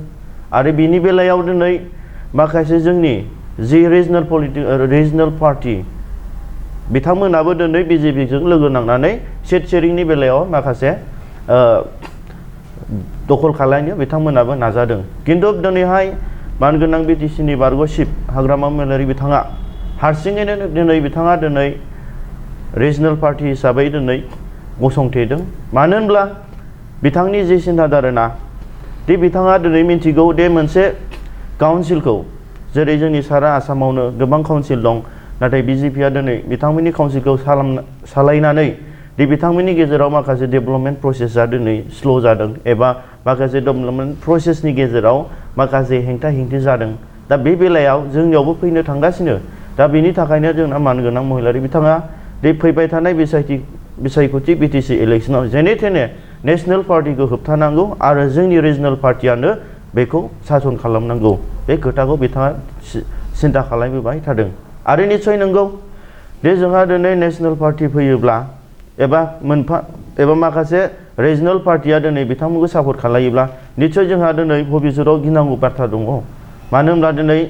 आरो बिनि बेलायाव दिनै माखासे जोंनि जि रिजनेल पार्टी बिथांमोनाबो दिनै BJP-जों लोगो नांनानै सीट शेरिंनि बेलायाव माखासे दखल खालामनो बिथांमोनाबो नाजादों किन्तु दिनैहाय मानगोनां BTC-नि बारग' चिफ हाग्रामा महिलारि बिथाङा हारसिङैनो दिनै रिजनेल पार्टी हिसाबै दिनै गसंथेदों मानो होनब्ला बिथांनि जे सिन्ताधारा दि बिथाङा दिनै मिथिगौ दे मोनसे काउन्सिलखौ जेरै जोंनि सारा आसामावनो गोबां काउन्सिल दं नाथाय बिजेपिआ दिनै बिथांमोननि काउन्सिलखौ सालायनानै दि बिथांमोननि गेजेराव माखासे डेभेलपमेन्ट प्रसेसआ दिनै स्ल' जादों एबा माखासे डेभेलपमेन्ट प्रसेसनि गेजेराव माखासे हेंथा हेंथि जादों दा बे बेलायाव जोंनियावबो फैनो थांगासिनो दा बेनि थाखायनो जोंना मानगोनां महिलारि बिथाङा दि फैबाय थानाय बिसायख'थि बिटिसि इलेक्सनाव जेने थेने नेशनेल पार्टिखौ होबथानांगौ आरो जोंनि रिजनेल पार्टियानो बेखौ सासन खालामनांगौ बे खोथाखौ बिथाङा सिन्था खालामबोबाय थादों आरो निस्सय नंगौ दे जोंहा दिनै नेशनेल पार्टि फैयोब्ला एबा माखासे रिजनेल पार्टिया दिनै बिथांमोनखौ सापर्ट खालायोब्ला निस्सय जोंहा दिनै भबिष्यतआव गिनांगौ बाथ्रा दङ मानो होनब्ला दिनै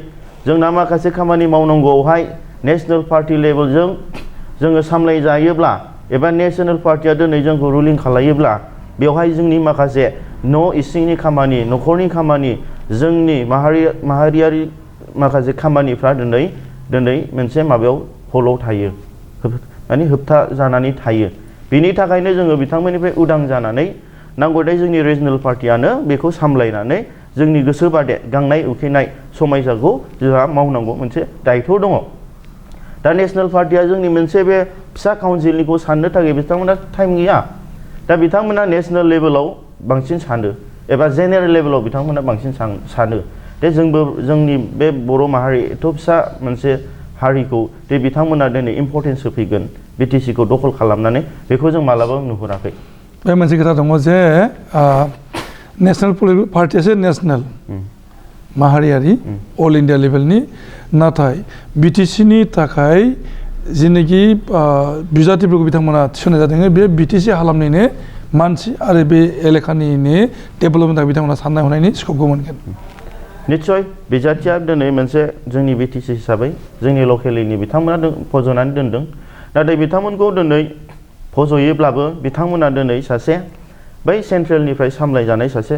जोंना माखासे खामानि मावनांगौआवहाय नेशनेल पार्टि लेभेलजों जोङो सामलायजायोब्ला एबा नेशनेल पार्टिया दिनै जोंखौ रुलिं खालायोब्ला बेवहाय जोंनि माखासे न' इसिंनि खामानि न'खरनि खामानि जोंनि माहारियारि माखासे खामानिफ्रा दिनै मोनसे माबायाव हलाव थायो माने होबथा जानानै थायो बेनि थाखायनो जोङो बिथांमोननिफ्राय उदां जानानै नांगौथाय जोंनि रिजनेल पार्टियानो बेखौ सामलायनानै जोंनि गोसो बादे गांनाय उखैनाय समायसाखौ जोंहा मावनांगौ मोनसे दायथ' दङ दा नेशनेल पार्टिया जोंनि मोनसे बे फिसा काउन्सिलनिखौ साननो थाखाय बिथांमोना टाइम गैया दा बिथांमोना नेशनेल लेभेलाव बांसिन सानो एबा जेनेरेल लेभेलाव बिथांमोना बांसिन सानो दे जोंबो जोंनि बे बर' माहारि एथ' फिसा मोनसे हारिखौ दे बिथांमोना दिनै इम्परटेन्स होफैगोन बिटिसिखौ दखल खालामनानै बेखौ जों मालाबाबो नुहुराखै बे मोनसे खोथा दङ जे नेशनेल पार्टियासो नेशनेल माहारियारि अल इन्डिया लेभेलनि नाथाय बिटिसिनि थाखाय जिनोखि बिजाथिफोरखौ बिथांमोना थिसननाय जादों बे बिटिसि हालामनिनो मानसि आरो बे एलेकानिनो डेभेलपमेन्ट थाखाय बिथांमोना साननाय हनायनि स्कपखौ मोनगोन निस्सय बिजाथिया दिनै मोनसे जोंनि बिटिसि हिसाबै जोंनि लकेलनि बिथांमोना फज'नानै दोनदों नाथाय बिथांमोनखौ दिनै फज'योब्लाबो बिथांमोना दिनै सासे बै सेन्ट्रेलनिफ्राय सामलायजानाय सासे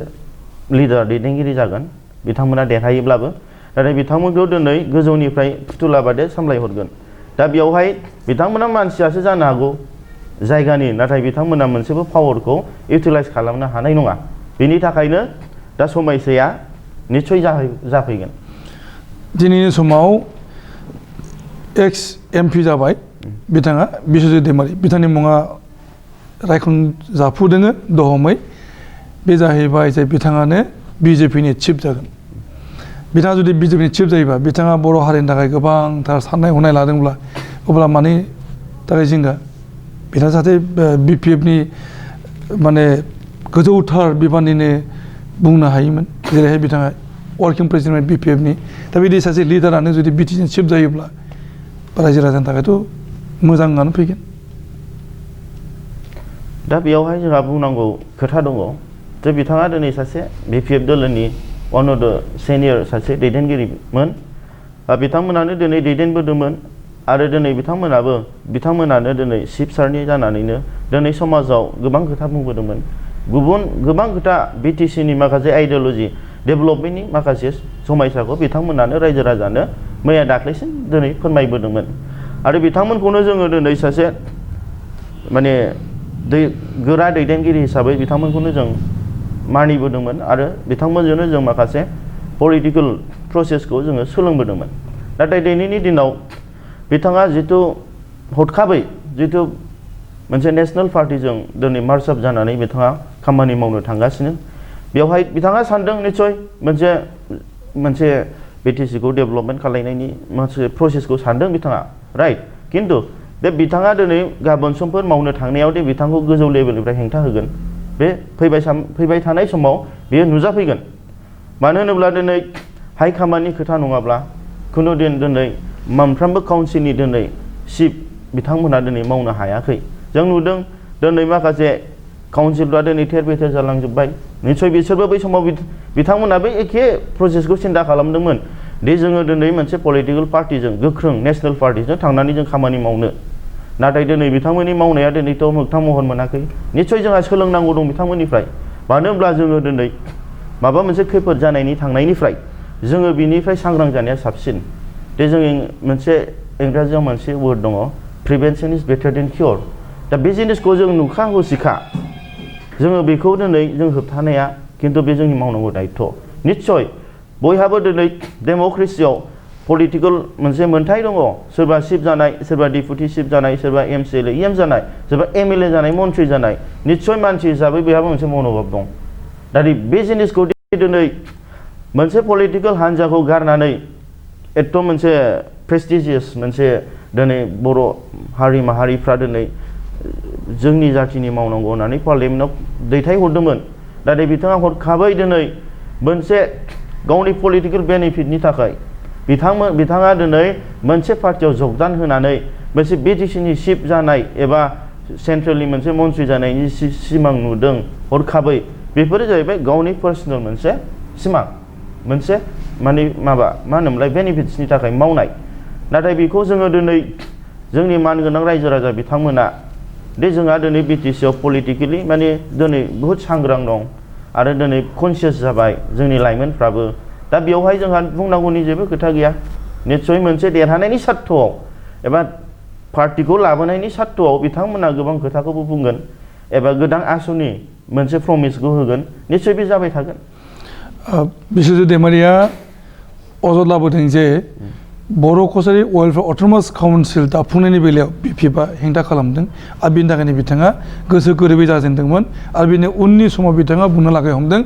लिडार दैदेनगिरि जागोन बिथांमोना देरहायोब्लाबो नाथाय बिथांमोनखौ दिनै गोजौनिफ्राय फुथुला बादे सामलायहरगोन दा बेयावहाय बिथांमोना मानसियासो जानो हागौ जायगानि नाथाय बिथांमोना मोनसेबो पावारखौ इउटिलाइज खालामनो हानाय नङा बेनि थाखायनो दा समयसाया निस्सय जाफैगोन दिनैनि समाव एक्स एमपि जाबाय बिथाङा बिश्वजित दैमारि बिथांनि मुङा रायखांजाफुदों दहमै बे जाहैबाय जे बिथाङानो बिजेपिनि चिफ जागोन बिथाङा जुदि बिजेपिनि चिफ जायोबा बिथाङा बर' हारिनि थाखाय गोबांथार साननाय हनाय लादोंब्ला अब्ला मानि थाखाय जिंगा बिथाङा जाहाथे बिपिएफनि माने गोजौथार बिबाननिनो बुंनो हायोमोन जेरैहाय बिथाङा वार्किं प्रेसिडेन्ट बिपिएफनि दा बिदि सासे लिडारानो जुदि बिटिसिनि चिफ जायोब्ला रायजो राजानि थाखायथ' मोजाङानो फैगोन दा बेयावहाय जोंहा बुंनांगौ खोथा दङ जे बिथाङा दिनै सासे बिपिएफ दोलोनि वान अफ द सिनियर सासे दैदेनगिरिमोन बिथांमोनानो दिनै दैदेनबोदोंमोन आरो दिनै बिथांमोनानो दिनै चिफ सारनि जानानैनो दिनै समाजाव गोबां खोथा बुंबोदोंमोन गोबां खोथा बिटिसिनि माखासे आइडिय'लजि डेभेलपमेन्टनि माखासे समायसाखौ बिथांमोनानो रायजो राजानो मैया दाख्लैसिम दिनै फोरमायबोदोंमोन आरो बिथांमोनखौनो जोङो दिनै सासे माने गोरा दैदेनगिरि हिसाबै बिथांमोनखौनो जों मानिबोदोंमोन आरो बिथांमोनजोंनो जों माखासे पलिटिकेल प्रसेसखौ जोङो सोलोंबोदोंमोन नाथाय दिनैनि दिनाव बिथाङा जिथु हरखाबै जिथु मोनसे नेशनेल पार्टिजों दिनै मार्च आप जानानै बिथाङा खामानि मावनो थांगासिनो बेवहाय बिथाङा सानदों निस्सय मोनसे बिटिसिखौ डेभेलपमेन्ट खालायनायनि मोनसे प्रसेसखौ सानदों बिथाङा राइट खिन्थु बे बिथाङा दिनै गाबोन समफोर मावनो थांनायाव दे बिथांखौ गोजौ लेभेलनिफ्राय हेंथा होगोन बे फैबाय थानाय समाव बेयो नुजाफैगोन मानो होनोब्ला दिनै हाइ खामानि खोथा नङाब्ला खुनु दिनै मोनफ्रोमबो काउन्सिलनि दिनै चिफ बिथांमोनहा दिनै मावनो हायाखै जों नुदों दिनै माखासे काउन्सिलफ्रा दिनै थेर बेथेर जालांजोब्बाय निस्सय बिसोरबो बै समाव बिथांमोनाबो एखे प्रसेसखौ सिन्था खालामदोंमोन दि जोङो दिनै मोनसे पलिटिकेल पार्टिजों गोख्रों नेशनेल पार्टिजों थांनानै जों खामानि मावनो नाथाय दिनै बिथांमोननि मावनाया दिनैथ' मोगथां महर मोनाखै निस्सय जोंहा सोलोंनांगौ दं बिथांमोननिफ्राय मानो होनब्ला जोङो दिनै माबा मोनसे खैफोद जानायनि थांनायनिफ्राय जोङो बिनिफ्राय सांग्रां जानाया साबसिन दे जों मोनसे इंराजियाव मोनसे वार्ड दङ प्रिभेन्सन इज बेटार देन कियर दा बे जिनिसखौ जों नुखा हसिखा जोङो बेखौ दिनै जों होबथानाया खिन्थु बे जोंनि मावनांगौ दायित्व निस्सय बयहाबो दिनै डेम'क्रेसियाव पलिटिकेल मोनसे मोनथाय दङ सोरबा चिफ जानाय सोरबा डिपुटि चिफ जानाय सोरबा एमसिएलए एम जानाय सोरबा एमएलए जानाय मन्थ्रि जानाय निस्सय मानसि हिसाबै बेहाबो मोनसे मनोभाब दं दा बे जिनिसखौ दिनै मोनसे पलिटिकेल हान्जाखौ गारनानै एकदम मोनसे प्रेस्टिजियास मोनसे दिनै बर' हारि माहारिफ्रा दिनै जोंनि जातिनि मावनांगौ होननानै पार्लियामेन्टआव दैथायहरदोंमोन नाथाय बिथाङा हरखाबै दिनै मोनसे गावनि पलिटिकेल बेनिफिटनि थाखाय बिथाङा दिनै मोनसे पार्टियाव जगदान होनानै मोनसे बिटिसिनि चिफ जानाय एबा सेन्ट्रेलनि मोनसे मन्थ्रि जानायनि सिमां नुदों हरखाबै बेफोरो जाहैबाय गावनि पार्सनेल मोनसे सिमां मोनसे माने मा होनोमोनलाय बेनिफिट्सनि थाखाय मावनाय नाथाय बेखौ जोङो दिनै जोंनि मानगोनां रायजो राजा बिथांमोना दे जोंहा दिनै बिटिसिआव पलिटिकेलि माने दिनै बहुद सांग्रां दं आरो दिनै कनसियास जाबाय जोंनि लाइमोनफ्राबो दा बेवहाय जोंहा बुंनांगौनि जेबो खोथा गैया निस्सय मोनसे देरहानायनि सार्थ'आव एबा पार्टिखौ लाबोनायनि सार्थ'आव बिथांमोना गोबां खोथाखौबो बुंगोन एबा गोदान आसुनि मोनसे प्रमिसखौ होगोन निस्सय बे जाबाय थागोन बिश्वजित दैमारिया अजद लाबोदों जे बर' कसारि वेलफेयार अट'नमास काउन्सिल दाफुंनायनि बेलायाव बिपिएफआ हेंथा खालामदों आरो बिनि थाखायनो बिथाङा गोसो गोरोबै जाजेनदोंमोन आरो बिनि उननि समाव बिथाङा बुंनो लागाय हमदों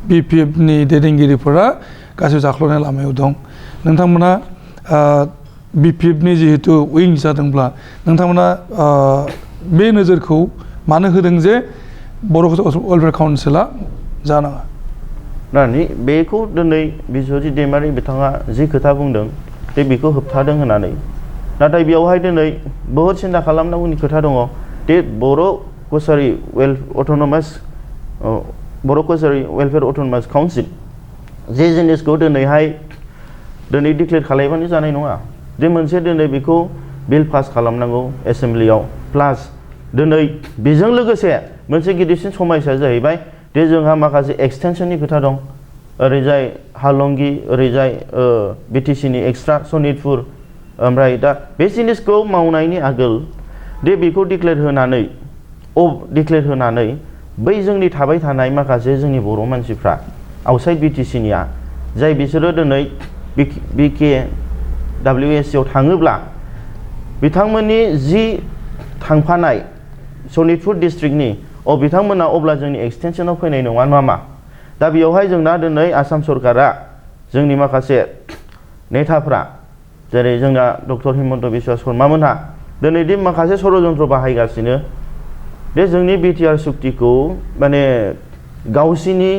बिपिएफनि दैदेनगिरिफोरा गासै जाख्ल'नाय लामायाव दं नोंथांमोना बिपिएफनि जिहेतु उइं जादोंब्ला नोंथांमोना बे नोजोरखौ मानो होदों जे बर' वेलफेयार काउन्सिला जानाङा नानि बेखौ दिनै बिश्वजित दैमारि बिथाङा जि खोथा बुंदों दे बेखौ होबथादों होननानै नाथाय बेवहाय दिनै बहुद सिन्था खालामनांगौनि खोथा दङ दे बर' कसारि वेलफेयार अट'नमास काउन्सिल जे जिनिसखौ दिनैहाय डिक्लेयार खालामबानो जानाय नङा जे मोनसे दिनै बेखौ बिल पास खालामनांगौ एसेम्ब्लियाव प्लास दिनै बेजों लोगोसे मोनसे गिदिरसिन समस्या जाहैबाय दे जोंहा माखासे एक्सटेनसननि खोथा दं ओरैजाय हालंगि ओरैजाय बिटिसिनि एक्सट्रा सनितपुर ओमफ्राय दा बे जिनिसखौ मावनायनि आगोल दे बेखौ डिक्लेयार होनानै बै जोंनि थाबाय थानाय माखासे जोंनि बर' मानसिफ्रा आउटसाइड बिटिसिनिया जाय बिसोरो दिनै BKWSआव थाङोब्ला बिथांमोननि जि थांफानाय सनितपुर डिस्ट्रिक्टनि बिथांमोना अब्ला जोंनि एक्सटेनसनाव फैनाय नङा नामा दा बेयावहाय जोंना दिनै आसाम सरकारा जोंनि माखासे नेताफ्रा जेरै जोंना डक्टर हिमन्त बिश्व शर्मा मोनहा दिनै दि माखासे षड़यन्त्र बाहायगासिनो दे जोंनि बिटिआर सुक्तिखौ माने गावसिनि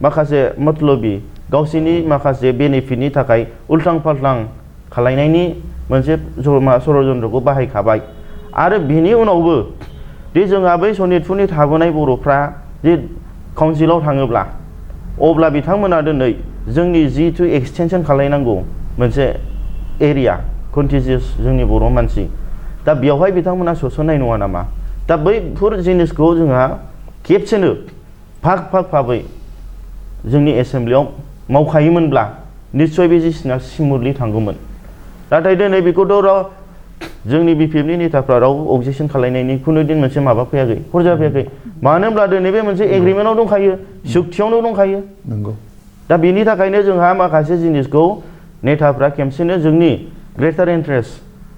माखासे मतलबि गावसिनि माखासे बेनिफिटनि थाखाय उल्थां फाल्थां खालायनायनि मोनसे षड़यन्त्रखौ बाहायखाबाय आरो बिनि उनावबो दे जोंहा बै सनितपुरनि थाबोनाय बर'फ्रा जे काउन्सिलाव थाङोब्ला अब्ला बिथांमोना दिनै जोंनि जिथु एक्सटेनसन खालायनांगौ मोनसे एरिया कन्टिजियास जोंनि बर' मानसि दा बेवहाय बिथांमोना सोसननाय नङा नामा दा बैफोर जिनिसखौ जोंहा खेबसेनो भाबै जोंनि एसेम्ब्लियाव मावखायोमोनब्ला निस्सय बे जिनिसा स्मुथलि थांगौमोन नाथाय दिनै बेखौथ' जोंनि बिपिएफनि नेताफ्रा रावबो अबजेक्सन खालायनायनि खुनु दिन मोनसे माबा फैयाखै हरजा फैयाखै मानो होनब्ला दिनै बे मोनसे एग्रिमेन्टआव दंखायो सुक्तियावनो दंखायो नंगौ दा बेनि थाखायनो जोंहा माखासे जिनिसखौ नेताफ्रा खेमसेनो जोंनि ग्रेटार इन्टारेस्ट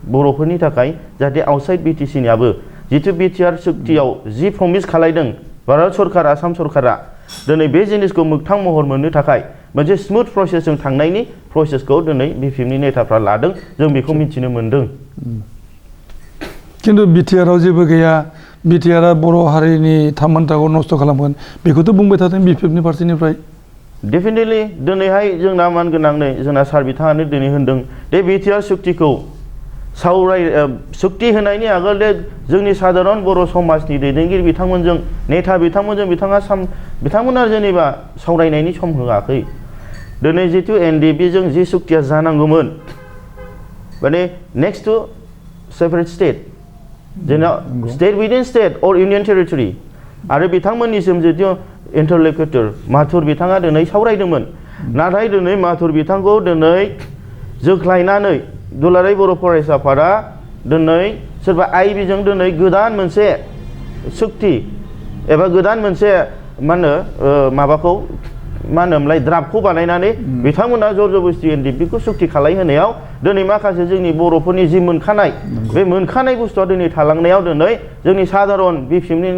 बर'फोरनि थाखाय जाहाथे आउटसाइड बिटिसिनियाबो जिथु बिटिआर सुक्तियाव जि प्रमिस खालायदों भारत सरकार आसाम सरकारा दिनै बे जिनिसखौ मोगथां महर मोननो थाखाय मोनसे स्मुथ प्रसेसजों थांनायनि प्रसेसखौ दिनै बिपिएफनि नेताफ्रा लादों जों बेखौ मिथिनो मोन्दों खिन्थु बिटिआराव जेबो गैया बिटिआरआ बर' हारिनि थामोनथाखौ नस्थ' खालामगोन बेखौथ' बुंबाय थादों बिपिएफनि फारसेनिफ्राय डेफिनेटलि दिनैहाय जोंना मानगोनांनै जोंना सार बिथाङानो दिनै होनदों दे बिटिआर सुक्तिखौ सुक्ति होनायनि आगोल दे जोंनि साधारन बर' समाजनि दैदेनगिरि बिथांमोनजों नेता बिथांमोना जेनेबा सावरायनायनि सम होआखै दिनै जिथु एनडिपिजों जि सुक्तिया जानांगौमोन माने नेक्स्ट टु सेपारेट स्टेट जोंना स्टेट विदिन स्टेट अर इउनियन टेरिटरि आरो बिथांमोननिसिम जितु इन्टारलकुटर माथुर बिथाङा दिनै सावरायदोंमोन नाथाय दिनै माथुर बिथांखौ दिनै जोख्लायनानै दुलाराय बर' फरायसा आफादा दिनै सोरबा आइबिजों दिनै गोदान मोनसे सुक्ति एबा गोदान मोनसे मा होनो माबाखौ मा होनोमोनलाय द्राफ्टखौ बानायनानै बिथांमोना जरजबस्ति एनडिपिखौ सुक्ति खालामहोनायाव दिनै माखासे जोंनि बर'फोरनि जि मोनखानाय बे मोनखानाय बुस्थुआ दिनै थालांनायाव दिनै जोंनि साधारन बिपिएफनि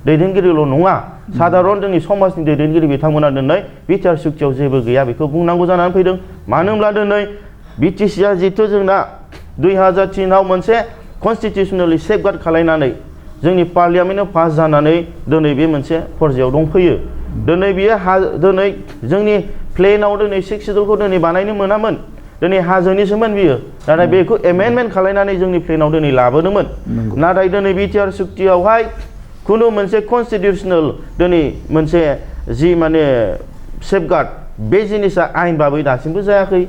दैदेनगिरिल' नङा साधारन जोंनि समाजनि दैदेनगिरि बिथांमोना दिनै बिटिआर सुक्तियाव जेबो गैया बेखौ बुंनांगौ जानानै फैदों मानो होनब्ला दिनै बिटिसिआ जिथु जोंना 2003आव मोनसे कनस्टिटिउसनेलि सेफगार्ड खालायनानै जोंनि पार्लियामेन्टआव पास जानानै दिनै बे मोनसे फरजायाव दंफैयो दिनै बियो दिनै जोंनि प्लेनाव दिनै 6 सिडुलखौ दिनै बानायनो मोनामोन दिनै हाजोनिसोमोन बियो नाथाय बेखौ एमेन्डमेन्ट खालायनानै जोंनि प्लेनाव दिनै लाबोदोंमोन नाथाय दिनै बिटिआर सुक्तियावहाय खुनु मोनसे कनस्टिटिउसनेल दिनै मोनसे जि माने सेफगार्ड बे जिनिसा आयेनबाबो दासिमबो जायाखै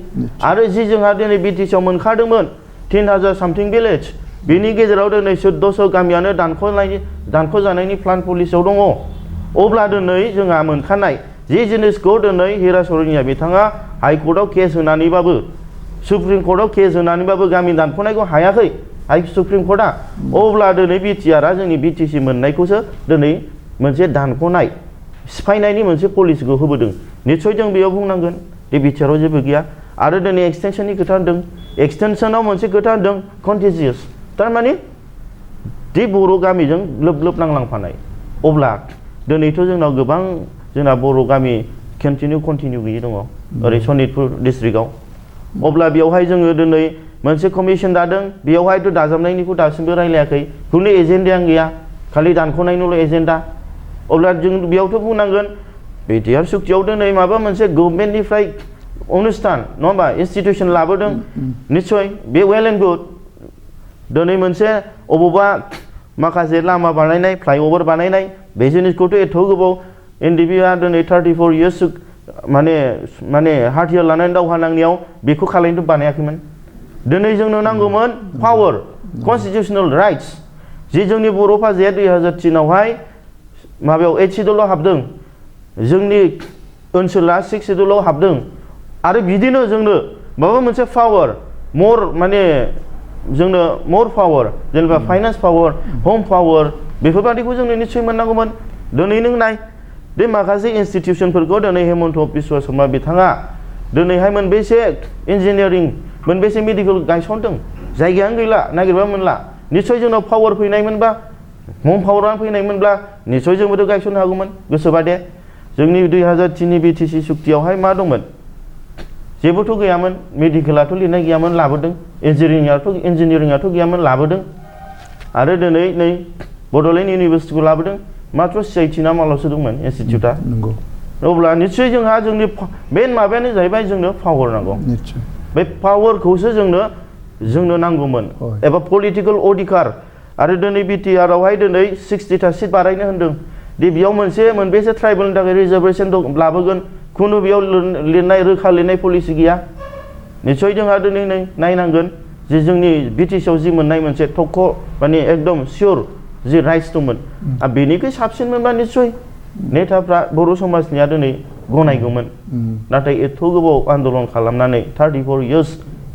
आरो जि जोंहा दिनै बिटिसिआव मोनखादोंमोन 3000 सामथिं भिलेज बेनि गेजेराव दिनै 1400 गामियानो दानख'जानायनि प्लान पलिसियाव दङ अब्ला दिनै जोंहा मोनखानाय जि जिनिसखौ दिनै हिराचरनिया बिथाङा हाइकर्टआव केस होनानैबाबो सुप्रिम कर्टआव केस होनानैबाबो गामि दानख'नायखौ हायाखै सुप्रिम कर्टआ अब्ला दिनै बिटिआरआ जोंनि बिटिसि मोननायखौसो दिनै मोनसे दानख'नाय सिफायनायनि मोनसे पलिसिखौ होबोदों निस्सय जों बेयाव बुंनांगोन दि बिटिआरआव जेबो गैया आरो दिनै एक्सटेनसननि खोथा होनदों एक्सटेनसनाव मोनसे खोथा होनदों कन्टिजियास थारमाने दि बर' गामिजों लोब लोब नांलांफानाय अब्ला दिनैथ' जोंनाव गोबां जोंना बर' गामि कन्टिनिउ गैयै दङ ओरै सनितपुर डिस्ट्रिक्टआव अब्ला बेवहाय जोङो दिनै मोनसे कमिसन दादों बेयावहायथ' दाजाबनायनिखौ दासिमबो रायलायाखै खुनु एजेन्डायानो गैया खालि दानख'नायनिल' एजेन्डा अब्ला जों बेयावथ' बुंनांगोन बिटिआर सुक्तियाव दिनै माबा मोनसे गभर्नमेन्टनिफ्राय अनुस्थान नङा होमबा इन्स्टिटिउसन लाबोदों निस्सय बे वेल एन्ड गुड दिनै मोनसे अबावबा माखासे लामा बानायनाय फ्लाइअभार बानायनाय बे जिनिसखौथ' एथ' गोबाव एनडिपिआ दिनै 34 इयार्स माने हाथियार लानानै दावहा नांनायाव बेखौ खालायनोथ' बानायाखैमोन दिनै जोंनो नांगौमोन पावार कनस्टिटिउसनेल राइट्स जि जोंनि बर' फाजाया 2003आवहाय माबायाव 8 सिडुलाव हाबदों जोंनि ओनसोला 6 सिडुलाव हाबदों आरो बिदिनो जोंनो माबा मोनसे पावार माने जोंनो मर पावार जेनेबा फाइनान्स पावार होम पावार बेफोरबादिखौ जोंनो निस्सय मोननांगौमोन दिनै नों नाय बे माखासे इन्स्टिटिउसनफोरखौ दिनै हेमन्त बिश्व शर्मा बिथाङा दिनैहाय मोनबेसे इन्जिनियारिं मोनबेसे मेडिकेल गायसनदों जायगायानो गैला नागिरबा मोनला निस्सय जोंनाव पावार फैनायमोनबा होम पावारानो फैनायमोनब्ला निस्सय जोंबोथ' गायसननो हागौमोन गोसोबा दे जोंनि 2003नि बिटिसि सुक्तियावहाय मा दंमोन जेबोथ' गैयामोन मेडिकेलाथ' लिरनाय गैयामोन लाबोदों इन्जिनियारिंआथ' गैयामोन लाबोदों आरो दिनै नै बड'लेण्ड इउनिभारसिटिखौ लाबोदों मात्र CIT ना मालावसो दंमोन इनस्टिटिउटआ अब्ला निस्सय जोंहा जोंनि मेन माबायानो जाहैबाय जोंनो पावार नांगौ बे पावारखौसो जोंनो नांगौमोन एबा पलिटिकेल अधिकार आरो दिनै बिटिआरआवहाय दिनै 60टा सिट बारायनो होनदों दि बेयाव मोनबेसे ट्राइबेलनि थाखाय रिजार्भेसन लाबोगोन खुनु बेयाव लिरनाय रोखा लिरनाय पलिसि गैया निस्सय जोंहा दिनै नायनांगोन जे जोंनि बिटिसिआव जि मोननाय मोनसे थख' माने एकदम सियर जि राइट्स दंमोन आरो बेनिख्रुइ साबसिन मोनबा निस्सय नेताफ्रा बर' समाजनिया दिनै गनायगौमोन नाथाय एथ' गोबाव आन्दलन खालामनानै 34 इयार्स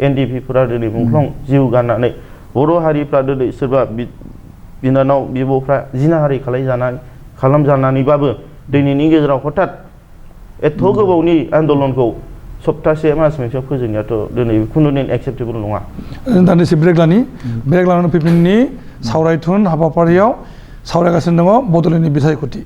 एनडिपिफोरा दिनै मुंख्लं जिउ गारनानै बर' हारिफ्रा दिनै सोरबा बिनानाव बिब'फ्रा जिनाहारि खालामजानानैबाबो दिनैनि गेजेराव हठात एथ' गोबावनि आन्दलनखौ सप्तासे मास मोनसेयाव फोजोबनायाथ' दिनै खुनु दिन एक्सेप्टेबल नङा दान्दिसे ब्रेक लानानै फैफिननि सावरायथुन हाबाफारियाव सावरायगासिनो दङ बड'लेण्डनि बिसायख'थि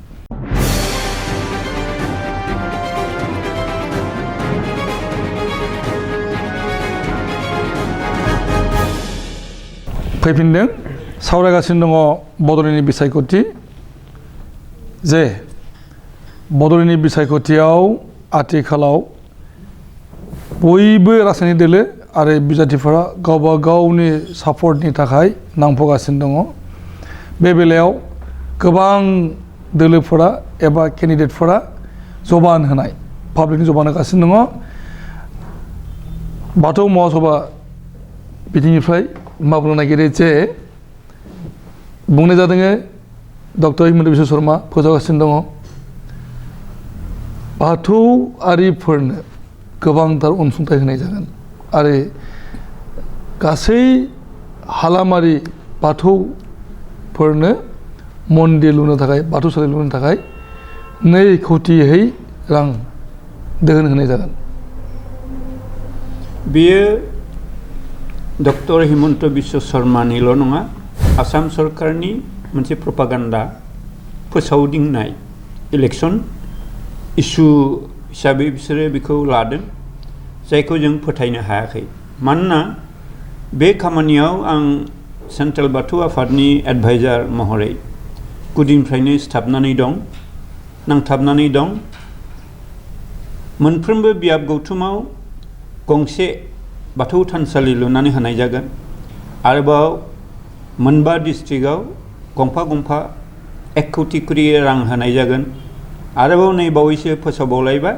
फैफिनदों सावरायगासिनो दङ बड'लेण्डनि बिसायख'थि जे बड'लेण्डनि बिसायख'थियाव आथिखालाव बयबो राजखान्थि दोलो आरो बिजाथिफोरा गावबा गावनि सापर्टनि थाखाय नांफगासिनो दङ बे बेलायाव गोबां दोलोफोरा एबा केन्डिडेटफोरा जबान होनाय पाब्लिकनि जबान होगासिनो दङ बाथौ महासभा बिथिंनिफ्राय मा बुंनो नागिरो जे बुंनाय जादों डक्टर हिमन्त बिश्व शर्मा फोसावगासिनो दङ बाथौआरिफोरनो गोबांथार अनसुंथाइ होनाय जागोन आरो गासै हालामारि बाथौफोरनो मन्दिर लुनो थाखाय बाथौसालि लुनो थाखाय 2 कौटियै रां दोहोन होनाय जागोन। बेयो डक्टर हिमन्त बिश्व शर्मानिल' नङा, आसाम सरकारनि मोनसे प्रपागान्डा फोसावदिंनाय इलेक्शन इस्यु हिसाबै बिसोरो बेखौ लादों, जायखौ जों फोथायनो हायाखै। मानोना बे खामानियाव आं सेन्ट्रेल बाथौ आफादनि एडभाइजार महरै गुदिनिफ्रायनो सिथाबनानै दं, नांथाबनानै दं। मोनफ्रोमबो बियाब गौथुमाव गंसे बाथौ थानसालि लुनानै होनाय जागोन। आरोबाव मोनबा डिस्ट्रिक्टआव गंफा गंफा 1 कौटि करि रां होनाय जागोन। आरोबाव नै बावैसो फोसावबावलायबाय,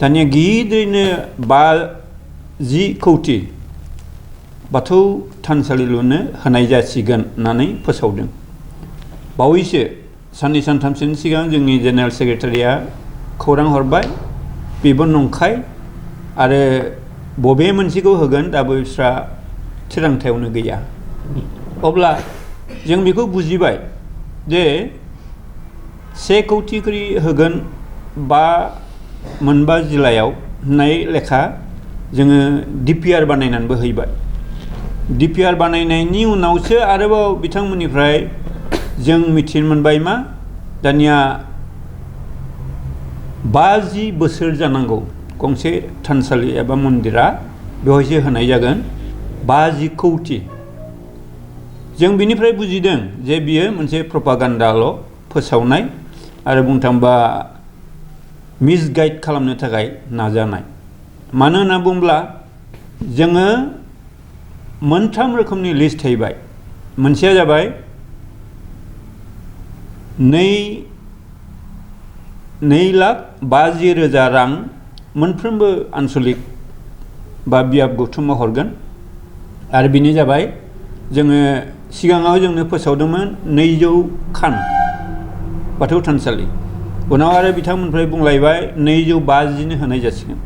दानिया गिदिरैनो 50 कौटि बाथौ थानसालि लुनो होनाय जासिगोन होननानै फोसावदों। बावैसो साननै सानथामसोनि सिगां जोंनि जेनेरेल सेक्रेटारिया खौरां हरबाय, बेबो नंखाय आरो बबे मोनसेखौ होगोन दाबो बिस्रा थिरांथायावनो गैया। अब्ला जों बेखौ बुजिबाय जे 1 कौटि करि होगोन मोनबा जिल्लायाव होननाय लेखा जोङो DPR बानायनानैबो हैबाय। DPR बानायनायनि उनावसो आरोबाव बिथांमोननिफ्राय जों मिथिनो मोनबाय मा दानिया 50 बोसोर जानांगौ गंसे थानसालि एबा मन्दिरा, बेवहायसो होनाय जागोन 50 कौटि। जों बिनिफ्राय बुजिदों जे बियो मोनसे प्रपागान्डाल' फोसावनाय आरो बुंनो थाङोबा मिसगाइड खालामनो थाखाय नाजानाय। मानो होनना बुङोब्ला जोङो 3 रोखोमनि लिस्ट हैबाय। मोनसेया जाबाय 2,50,000 रां मोनफ्रोमबो आन्सलिक बा बियाब गौथुमाव हरगोन। आरो बेनो जाबाय जोङो सिगाङाव जोंनो फोसावदोंमोन 200 खान बाथौ थानसालि, उनाव आरो बिथांमोननिफ्राय बुंलायबाय 250 होनाय जासिगोन।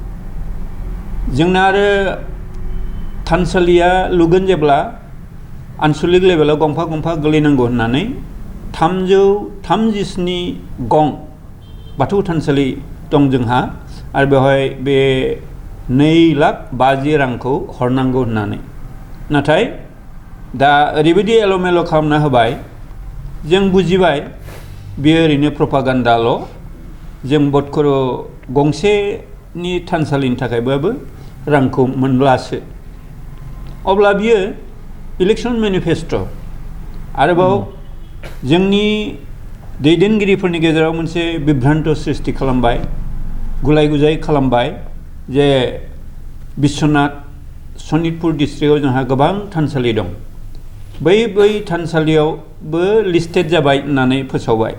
जोंना आरो थानसालिया लुगोन जेब्ला आन्सलिक लेभेलाव गंफा गंफा गोलैनांगौ होननानै 337 गं बाथौ थानसालि दं जोंहा, आरो बेवहाय बे 2,50,000 रांखौ हरनांगौ होननानै। नाथाय दा ओरैबायदि एल'मेल' खालामना होबाय, जों बुजिबाय बेयो ओरैनो प्रपागान्डाल'। जों बदखर' गंसेनि थानसालिनि थाखायबाबो रांखौ मोनब्लासो। अब्ला बियो इलेक्शन मेनिफेस्ट' आरोबाव जोंनि दैदेनगिरिफोरनि गेजेराव मोनसे बिभ्रान्त सृष्टि खालामबाय, गुलाय गुजाय खालामबाय जे बिश्वनाथ सनितपुर डिस्ट्रिक्टआव जोंहा गोबां थानसालि दं, बै थानसालियावबो लिस्टेड जाबाय होननानै फोसावबाय।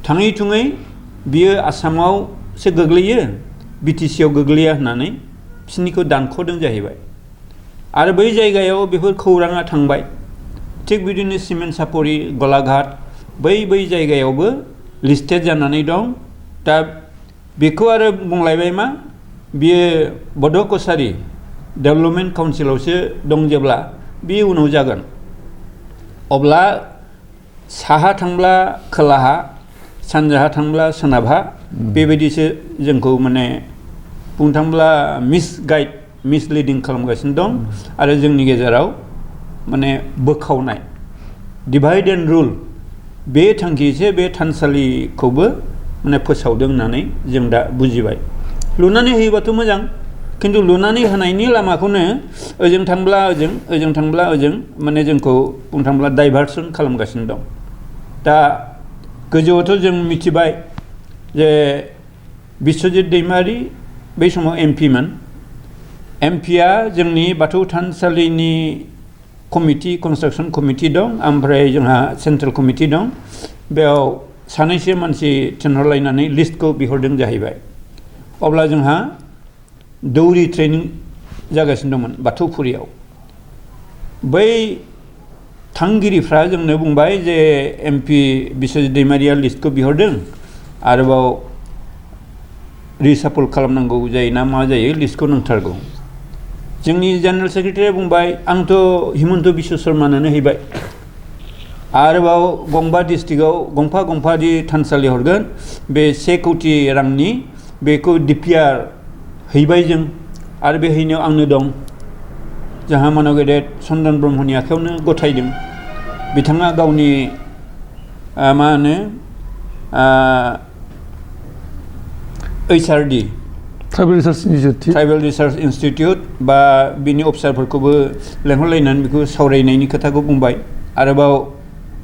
थाङै थुङै बियो आसामावसो गोग्लैयो, BTC आव गोग्लैया होननानै बिसोरनिखौ दानख'दों जाहैबाय। आरो बै जायगायाव बेफोर खौराङा थांबाय। थिग बिदिनो सिमेन्ट सापरि, गलाघाट बै जायगायावबो लिस्टेड जानानै दं। दा बेखौ आरो बुंलायबाय मा बियो बड' कसारि डेभेलपमेन्ट काउन्सिलावसो दं जेब्ला बे उनाव जागोन। अब्ला साहा थांब्ला खोलाहा, सानजाहा थांब्ला सोनाबहा, बेबायदिसो जोंखौ माने बुंनो थांब्ला मिसगाइड मिसलिडिं खालामगासिनो दं। आरो जोंनि गेजेराव माने बोखावनाय डिभाइड एन्ड रुल बे थांखिसो बे थानसालिखौबो माने फोसावदों होननानै जों दा बुजिबाय। लुनानै होयोबाथ' मोजां, खिन्थु लुनानै होनायनि लामाखौनो ओजों थांब्ला ओजों, ओजों थांब्ला ओजों माने जोंखौ बुंनो थांब्ला डाइभार्सन खालामगासिनो दं। दा गोजौआवथ' जों मिथिबाय जे बिश्वजित दैमारि बै समाव MP मोन। MP आ जोंनि बाथौ थानसालिनि कमिटि, कनस्ट्राक्सन कमिटि दं, ओमफ्राय जोंहा सेन्ट्रेल कमिटि दं। बेयाव सानैसो मानसि थिनहरलायनानै लिस्टखौ बिहरदों जाहैबाय। अब्ला जोंहा दौरि ट्रेनिं जागासिनो दंमोन बाथौफुरियाव। बै थांगिरिफ्रा जोंनो बुंबाय जे MP बिश्वजित दैमारिया लिस्टखौ बिहरदों, आरोबाव रिसाफल खालामनांगौ जायो ना मा जायो, लिस्टखौ नांथारगौ। जोंनि जेनेरेल सेक्रेटारिया बुंबाय आंथ' हिमन्त बिश्व शर्मानोनो हैबाय, आरोबाव गंबा डिस्ट्रिक्टआव गंफा दि थानसालि हरगोन बे 1 कोटि रांनि बेखौ डिपिआर हैबाय जों आरो बे हैनायाव आंनो दं जोंहा मानव गेदेर चन्दन ब्रह्मनि आखायावनो गथायदों बिथाङा गावनि मा होनो HRD ट्राइबेल रिसार्च इन्स्टिट्यूट बा बिनि अफिसारफोरखौबो लेंहरलायनानै बेखौ सावरायनायनि खोथाखौ बुंबाय आरोबाव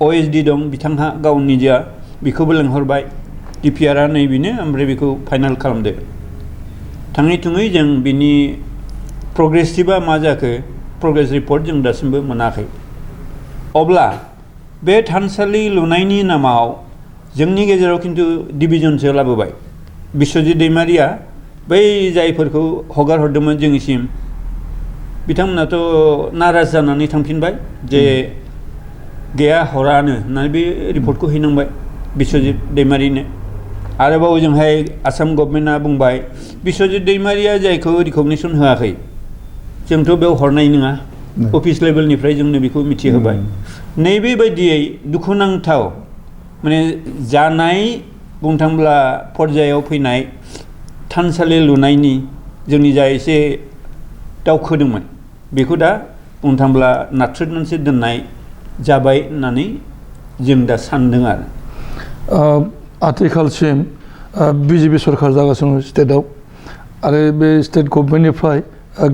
OSD दं बिथांहा गावनि निजा बेखौबो लेंहरबाय डिपिआरआ नैबेनो ओमफ्राय बेखौ फाइनाल खालामदो थाङै थुङै जों बिनि प्रग्रेसिभा मा जाखो प्रग्रेस रिपर्ट जों दासिमबो मोनाखै अब्ला बे थानसालि लुनायनि नामाव जोंनि गेजेराव खिन्थु डिभिजनसो लाबोबाय बिश्वजित दैमारिया बै जायफोरखौ हगार हरदोंमोन जोंनिसिम बिथांमोनाथ' नाराज जानानै थांफिनबाय जे गैया हरानो होननानै बे रिपर्टखौ हैनांबाय बिश्वजित दैमारिनो आरोबाव जोंहाय आसाम गभर्नमेन्टआ बुंबाय बिश्वजित दैमारिया जायखौ रिकगनिसन होआखै जोंथ' बेयाव हरनाय नङा अफिस लेभेलनिफ्राय जोंनो बेखौ मिथिहोबाय नैबे बायदियै दुखुनांथाव माने जानाय बुंनो थाङोब्ला पर्यायाव फैनाय थानसालि लुनायनि जोंनि जा एसे दावखोदोंमोन बेखौ दा बुंनो थाङोब्ला नाथ्रोदनानैसो दोननाय जाबाय होननानै जों दा सानदों आरो आथिखालसिम बिजेपि सरकार जागासिनो स्टेटआव आरो बे स्टेट गभर्नमेन्टनिफ्राय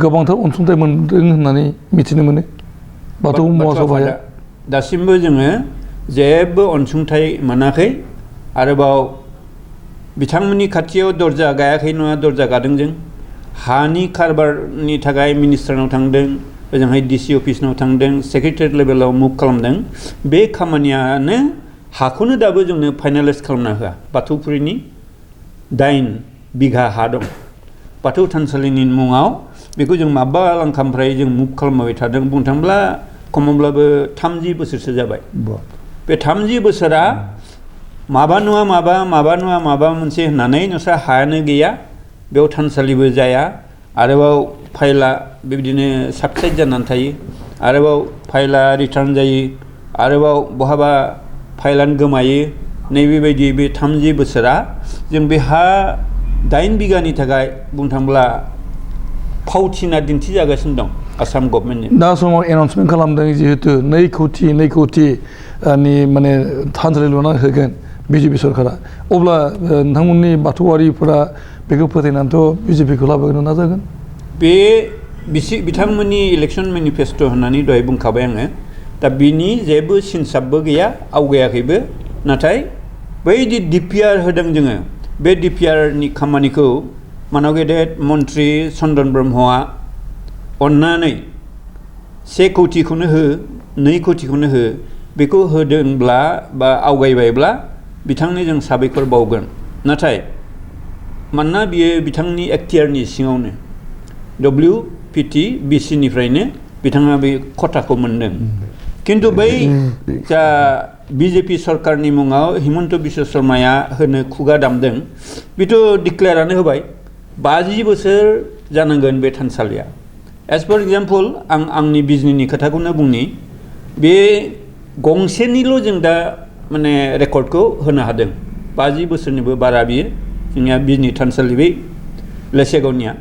गोबांथार अनसुंथाइ मोनदों होननानै मिथिनो मोनो बाथौ महासभाया दासिमबो जोङो जेबो अनसुंथाइ मोनाखै आरोबाव बिथांमोननि खाथियाव दरजा गायाखै नङा दरजा गादों जों हानि कारबारनि थाखाय मिनिस्टारनाव थांदों ओजोंहाय DC अफिसनाव थांदों सेक्रेटारियेट लेभेलाव मुभ खालामदों बे खामानियानो हाखौनो दाबो जोंनो फाइनालाइज खालामना होआ बाथौफुरिनि 8 बिघा हा दं बाथौ थानसालिनि मुङाव बेखौ जों माबा लांखानिफ्राय जों मुभ खालामबाय थादों बुंनो थाङोब्ला खमावब्लाबो 30 बोसोरसो जाबाय बे 30 बोसोरा माबा नङा माबा मोनसे होननानै नोंस्रा हायानो गैया बेयाव थानसालिबो जाया आरोबाव फाइला बेबायदिनो साबसाइड जानानै थायो आरोबाव फाइला रिटार्न जायो आरोबाव बहाबा फाइलानो गोमायो नैबेबायदि बे 30 बोसोरा जों बे हा 8 बिघानि थाखाय बुंनो थाङोब्ला फावथिना दिन्थिजागासिनो दं आसाम गभर्नमेन्टनि दा समाव एनाउन्समेन्ट खालामदों जिहेतु 2 कोटि नि माने थानसालि लुनानै होगोन बिजेपि सरकारा अब्ला नोंथांमोननि बाथौआरिफोरा बेखौ फोथायनानैथ' बिजेपिखौ लाबोनो नाजागोन बे बिथांमोननि इलेक्सन मेनिफेस्ट' होननानै दहाय बुंखाबाय आङो दा बिनि जेबो सिनसाबबो गैया आवगायाखैबो नाथाय बैदि डिपिआर होदों जोङो बे डिपिआरनि खामानिखौ मानव गेदेर मन्त्रि चन्दन ब्रह्मआ अन्नानै 1 कोटिखौनो हो 2 कोटिखौनो हो बेखौ होदोंब्ला बा आवगायबायब्ला बिथांनो जों साबायखर बावगोन नाथाय मानोना बियो बिथांनि एक्टियारनि सिङावनो WPT/BC निफ्रायनो बिथाङा बे खथाखौ मोनदों किन्तु बै जा बिजेपि सरकारनि मुङाव हिमन्त बिश्व शर्माया होनो खुगा दामदों बेथ' डिक्लेयारानो होबाय 50 बोसोर जानांगोन बे थानसालिया एज फर एग्जाम्पल आंनि बिजनेसनि खोथाखौनो बुंनि बे गंसेनिल' जों दा माने रेकर्डखौ होनो हादों 50 बोसोरनिबो बारा बियो जोंनिया बिजनि थानसालि बै लेसेगावनिया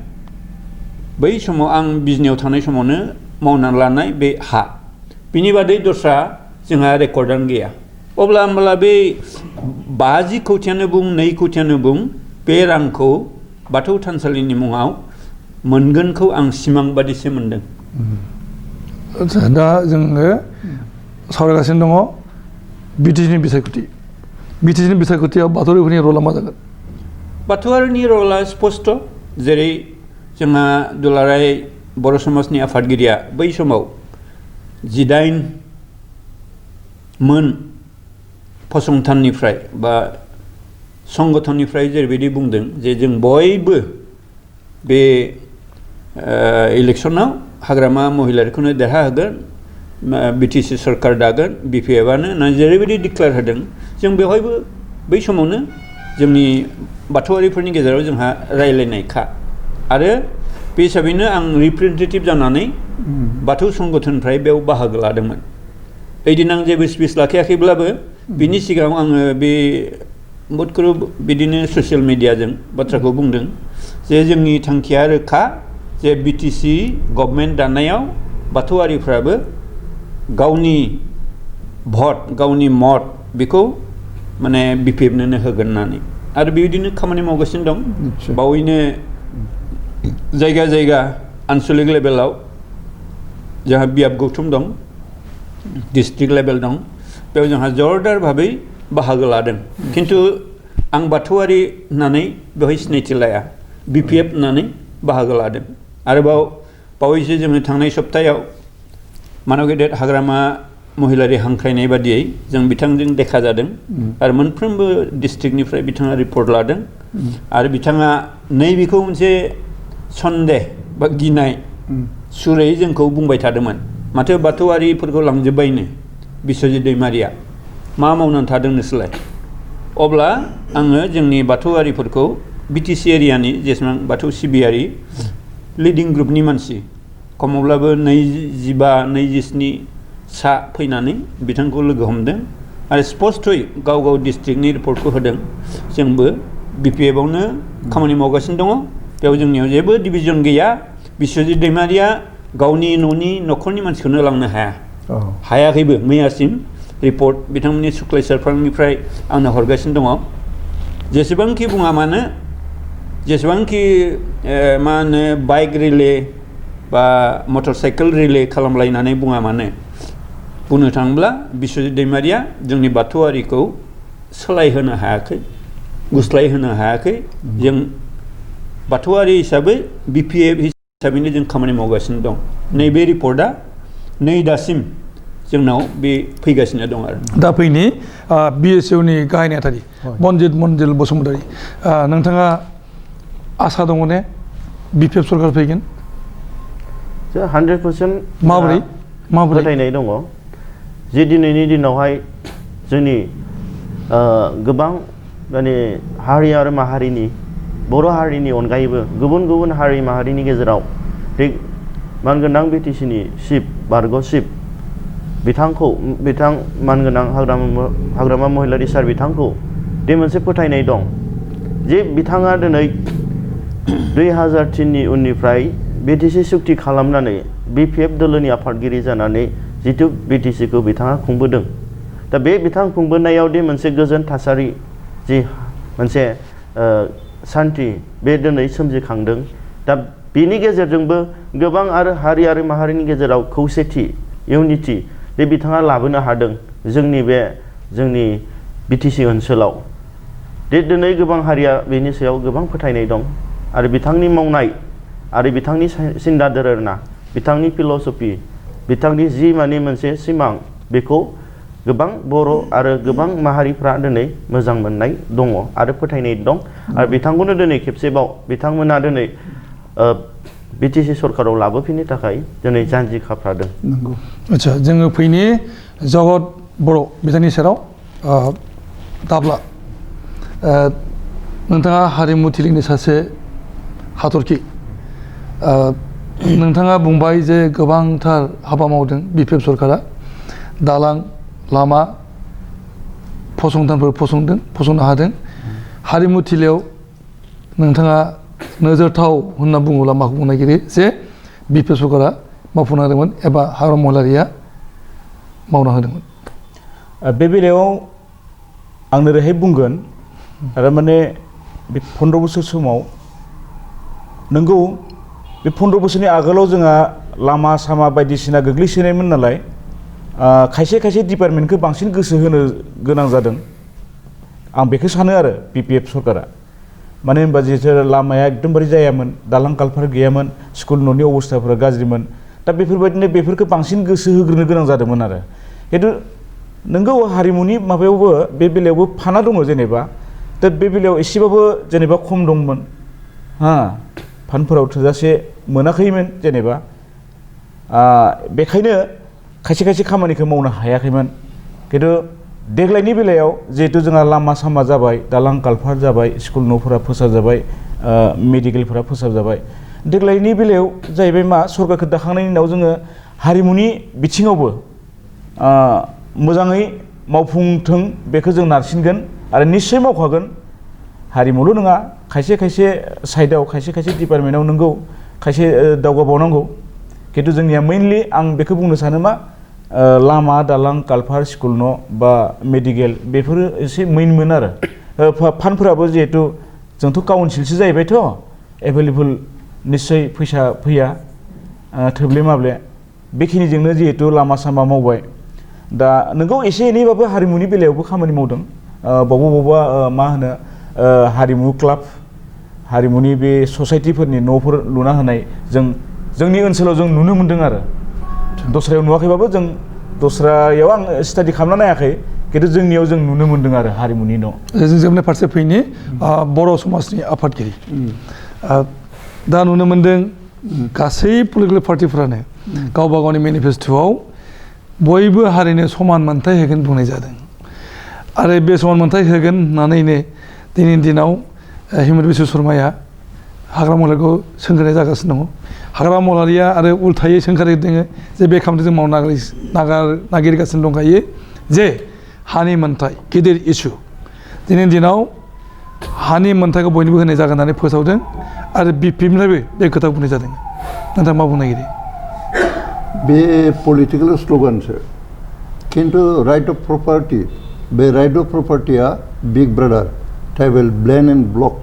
बै समाव आं बिजनियाव थानाय समावनो मावना लानाय बे हा बिनि बादै दस्रा जोंहा रेकर्डआनो गैया अब्ला होमब्ला बे 50 कोटियानो बुं 2 कोटियानो बुं बे रांखौ बाथौ थानसालिनि मुङाव मोनगोनखौ आं सिमां बादिसो मोनदों दा जोङो सावरायगासिनो दङ बिटिसिनि बिसायख'थियाव बाथौआरिफोरनि रला मा जागोन बाथौआरिनि रला स्पष्ट जेरै जोंहा दुलाराय बर' समाजनि आफादगिरिया बै समाव 18 मोन फसंथाननिफ्राय बा संगठननिफ्राय जेरैबायदि बुंदों जे जों बयबो बे इलेक्सनाव हाग्रामा महिलारिखौनो देरहाहोगोन बिटिसि सरकार दागोन BPF-आनो जेरैबायदि डिक्लेयार होदों जों बेवहायबो बै समावनो जोंनि बाथौआरिफोरनि गेजेराव जोंहा रायलायनायखा आरो बे हिसाबैनो आं रिप्रेजेन्टेटिभ जानानै बाथौ संगठननिफ्राय बेयाव बाहागो लादोंमोन ओइदिन आं जेबो स्पिच लाखियाखैब्लाबो बिनि सिगाङाव आङो बे बदखौ बिदिनो ससियेल मिडियाजों बाथ्राखौ बुंदों जे जोंनि थांखिया रोखा जे बिटिसि गभर्नमेन्ट दानायाव बाथौआरिफ्राबो गावनि भट गावनि मत बेखौ माने बिपिएफनो होगोन होननानै आरो बेबायदिनो खामानि मावगासिनो दं बावैनो जायगा जायगा आनसलिक लेभेलाव जोंहा बियाब गौथुम दं डिस्ट्रिक्ट लेभेल दं बेयाव जोंहा जरदार भाबै बाहागो लादों खिन्थु आं बाथौआरि होननानै बेवहाय सिनायथि लाया बिपिएफ होननानै बाहागो लादों आरोबाव बावैसो जोङो थांनाय सप्तायाव मानव गेदेर हाग्रामा महिलारि हांख्रायनाय बादियै जों बिथांजों देखा जादों आरो मोनफ्रोमबो डिस्ट्रिक्टनिफ्राय बिथाङा रिपर्ट लादों आरो बिथाङा नैबेखौ मोनसे सन्देह बा गिनाय सुरै जोंखौ बुंबाय थादोंमोन माथो बाथौआरिफोरखौ लांजोब्बायनो बिश्वजित दैमारिया मा मावनानै थादों नोंसोरलाय अब्ला आङो जोंनि बाथौआरिफोरखौ बिटिसि एरियानि जेसेबां बाथौ सिबियारि लिडिं ग्रुपनि मानसि खमावब्लाबो 27 सा फैनानै बिथांखौ लोगो हमदों आरो स्पष्टयै गाव गाव डिस्ट्रिक्टनि रिपर्टखौ होदों जोंबो बिपिएफआवनो खामानि मावगासिनो दङ बेयाव जोंनियाव जेबो डिभिजन गैया बिश्वजित दैमारिया गावनि न'नि न'खरनि मानसिखौनो लांनो हायाखैबो मैयासिम रिपर्ट बिथांमोननि सुक्लाय सेरफांनिफ्राय आंनो हरगासिनो दङ जेसेबांखि बुङा मानो जेसेबांखि मा होनो बाइक रिले बा मटर साइकेल रिले खालामलायनानै बुङा मानो बुंनो थाङोब्ला बिश्वजित दैमारिया जोंनि बाथौआरिखौ सोलायहोनो हायाखै गुस्लायहोनो हायाखै जों बाथौआरि हिसाबै बिपिएफ हिसाबैनो जों खामानि मावगासिनो दं नैबे रिपर्टआ नै दासिम जोंनाव बे फैगासिनो दं आरो दा फैनि बिएसइउनि गाहाय नेहाथारि बनजित मन्जिल बसुमतारी नोंथाङा आसा दङ ने बिपिएफ सरकार फैगोन 100% माबोरै फोथायनाय दङ जे दिनैनि दिनावहाय जोंनि गोबां माने हारि आरो माहारिनि बर' हारिनि अनगायैबो गुबुन गुबुन हारि माहारिनि गेजेराव मानगोनां बिटिसिनि चिफ बारग' चिफ बिथां मानगोनां हाग्रामा महिलारि सार बिथांखौ बे मोनसे फोथायनाय दं जे बिथाङा दिनै 2003नि उननिफ्राय बिटिसि सुक्ति खालामनानै बिपिएफ दोलोनि आफादगिरि जानानै जिथु बिटिसिखौ बिथाङा खुंबोदों दा बे बिथां खुंबोनायाव दि मोनसे गोजोन थासारि जि मोनसे सान्थि बे दिनै सोमजिखांदों दा बेनि गेजेरजोंबो गोबां आरो हारि आरो माहारिनि गेजेराव खौसेथि इउनिटि बे बिथाङा लाबोनो हादों जोंनि बिटिसि ओनसोलाव दिनै गोबां हारिया बेनि सायाव गोबां फोथायनाय दं आरो बिथांनि मावनाय आरो बिथांनि सिन्ता धारना बिथांनि फिल'सफि बिथांनि जि माने मोनसे सिमां बेखौ गोबां बर' आरो गोबां माहारिफ्रा दिनै मोजां मोननाय दङ आरो फोथायनाय दं आरो बिथांखौनो दिनै खेबसेबाव बिथांमोना दिनै बिटिसि सरकाराव लाबोफिननो थाखाय दिनै जानजि खाफ्रादों नंगौ आच्छा जोङो फैनि जगत बर' बिथांनि सेराव दाब्ला नोंथाङा हारिमु थिलिनि सासे हाथरखि नोंथाङा बुंबाय जे गोबांथार हाबा मावदों बिपिएफ सरकारा दालां लामा फसंथानफोर फसंनो हादों हारिमु थिलियाव नोंथाङा नोजोरथाव होनना बुङोब्ला माखौ बुंनो नागिरो जे बिपिएफ सरकारा मावफुंनो होदोंमोन एबा हाग्रामा महिलारिया मावना होदोंमोन बे बेलायाव आं ओरैहाय बुंगोन आरो माने बे 15 बोसोर समाव नंगौ बे 15 बोसोरनि आगोलाव जोंहा लामा सामा बायदिसिना गोग्लैसोनायमोन नालाय खायसे डिपार्टमेन्टखौ बांसिन गोसो होनो गोनां जादों आं बेखौ सानो आरो बिपिएफ सरकारा मानो होनबा जिहेतु लामाया एकदमबारे जायामोन दालां कालभार गैयामोन स्कुल न'नि अबस्थाफोरा गाज्रिमोन दा बेफोरबायदिनो बेफोरखौ बांसिन गोसो होग्रोनो गोनां जादोंमोन आरो खिन्थु नोंगौ हारिमुनि माबायावबो बे बेलायावबो फाना दङ जेनेबा दा बे बेलायाव एसेबाबो जेनेबा खम दंमोन फान्डफोराव थोजासे मोनाखैमोन जेनेबा बेखायनो खायसे खामानिखौ मावनो हायाखैमोन खिन्थु देग्लायनि बेलायाव जिहेतु जोंहा लामा सामा जाबाय दालां कालभार जाबाय स्कुल न'फोरा फोसाबजाबाय मेडिकेलफोरा फोसाबजाबाय देग्लायनि बेलायाव जाहैबाय मा सरकारखौ दाखांनायनि उनाव जोङो हारिमुनि बिथिङावबो मोजाङै मावफुंथों बेखौ जों नारसिनगोन आरो निश्चय मावखागोन हारिमुल' नङा खायसे खायसे साइडआव खायसे खायसे डिपार्टमेन्टआव नंगौ खायसे दावगाबावनांगौ खिन्थु जोंनिया मेइनलि आं बेखौ बुंनो सानो मा लामा दालां कालभार स्कुल न' बा मेडिकेल बेफोरो एसे मेइनमोन आरो फान्डफोराबो जिहेथु जोंथ' काउन्सिलसो जाहैबायथ' एभेलेबल निश्चय फैसा फैया थोब्ले माब्ले बेखिनिजोंनो जिहेथु लामा सामा मावबाय दा नोंगौ एसे एनैबाबो हारिमुनि बेलायावबो खामानि मावदों बबावबा मा होनो हारिमु क्लाब हारिमुनि बे ससाइटिफोरनि न'फोर लुना होनाय जोंनि ओनसोलाव जों नुनो मोन्दों आरो दस्रायाव नुवाखैबाबो जों दस्रायाव आं स्टाडि खालामना नायाखै खिन्थु जोंनियाव जों नुनो मोन्दों आरो हारिमुनि न' जों जोबनाय फारसे फैनि बर' समाजनि आफादगिरि दा नुनो मोन्दों गासै पलिटिकेल पार्टिफ्रानो गावबा गावनि मेनिफेस्ट'आव बयबो हारिनो समान मोनथाय होगोन बुंनाय जादों आरो बे समान मोनथाय होगोन होननानैनो दिनैनि दिनाव हिमन्त बिश्व शर्माया हाग्रा महिलारिखौ सोंखारिनाय जागासिनो दङ हाग्रा महिलारिया आरो उल्थायै सोंखारिदों जे बे खामानिखौ जों मावनो नागिरगासिनो दंखायो जे हानि मोनथाय गिदिर इसु दिनैनि दिनाव हानि मोनथायखौ बयनोबो होनाय जागोन होननानै फोसावदों आरो बिपिनिफ्रायबो बे खोथाखौ बुंनाय जादों नोंथाङा मा बुंनो नागिरो बे पलिटिकेल स्ल'गानसो खिन्थु राइट अफ प्रपार्टि बे राइट अफ प्रपार्टिया बिग ब्रादार ट्राइबेल ब्लेन एन्ड ब्लक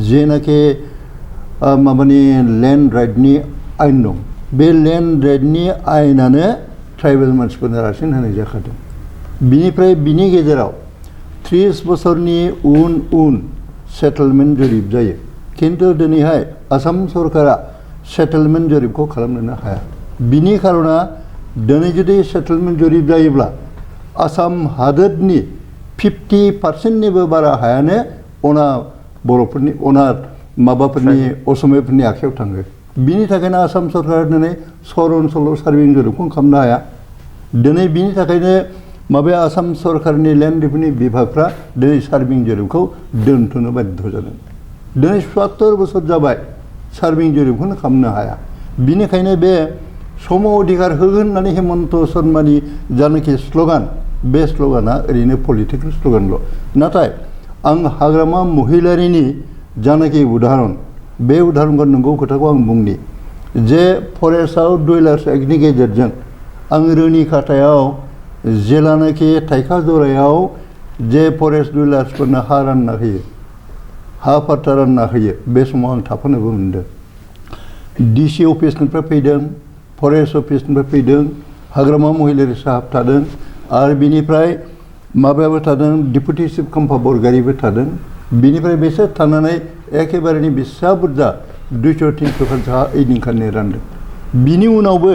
जेनाखि माबानि लेन्ड राइटनि आयेन दं बे लेन्ड राइटनि आयेनानो ट्राइबेल मानसिफोरनो रासिन होनाय जाखादों बिनि गेजेराव 30 बोसोरनि उन सेटलमेन्ट जरिब जायो खिन्थु दिनैहाय आसाम सरकारा सेटलमेन्ट जरिबखौ खालामनो हाया बिनि खार'ना दिनै जुदि सेटलमेन्ट जरिब जायोब्ला आसाम हादोरनि 50% बारा हायानो बर'फोरनि माबाफोरनि असमियाफोरनि आखायाव थाङो बिनि थाखायनो आसाम सरकारा दिनै सर ओनसोलाव सार्भेइं जरिबखौ खालामनो हाया दिनै बिनि थाखायनो माबे आसाम सरकारनि लेन्ड रेभिनिउ बिभागफ्रा दिनै सार्भेइं जरिबखौ दोनथ'नो बाध्य जादों दिनै 77 बोसोर जाबाय सार्भेइं जरिबखौनो खालामनो हाया बिनिखायनो बे सम अधिकार होगोन होननानै हेमन्त शर्मानि जानाखि स्ल'गान बे स्ल'गाना ओरैनो पलिटिकेल स्ल'गानल' नाथाय आं हाग्रामा महिलारिनि जानाखि उदाहरन बे उदाहरनखौ नंगौ खोथाखौ आं बुंनि जे फरेस्टआव डुवेलार्स एक्टनि गेजेरजों आं रुनिखाथायाव जेलानाखि थाइखा जरायाव जे फरेस्ट डुवेलार्सफोरनो हा रानना होयो हा फाट्टा रानना होयो बे समाव आं थाफानोबो मोनदों डिसि अफिसनिफ्राय फैदों फरेस्ट अफिसनिफ्राय फैदों हाग्रामा महिलारि साहाब थादों आरो बिनिफ्राय माबायाबो थादों डिपुटि चिफ कम्फा बरगारिबो थादों बिनिफ्राय बिसोर थानानै एखेबारेनि बेसा बुरजा 200-300 खान हा ओइदिनखालि रानदों बिनि उनावबो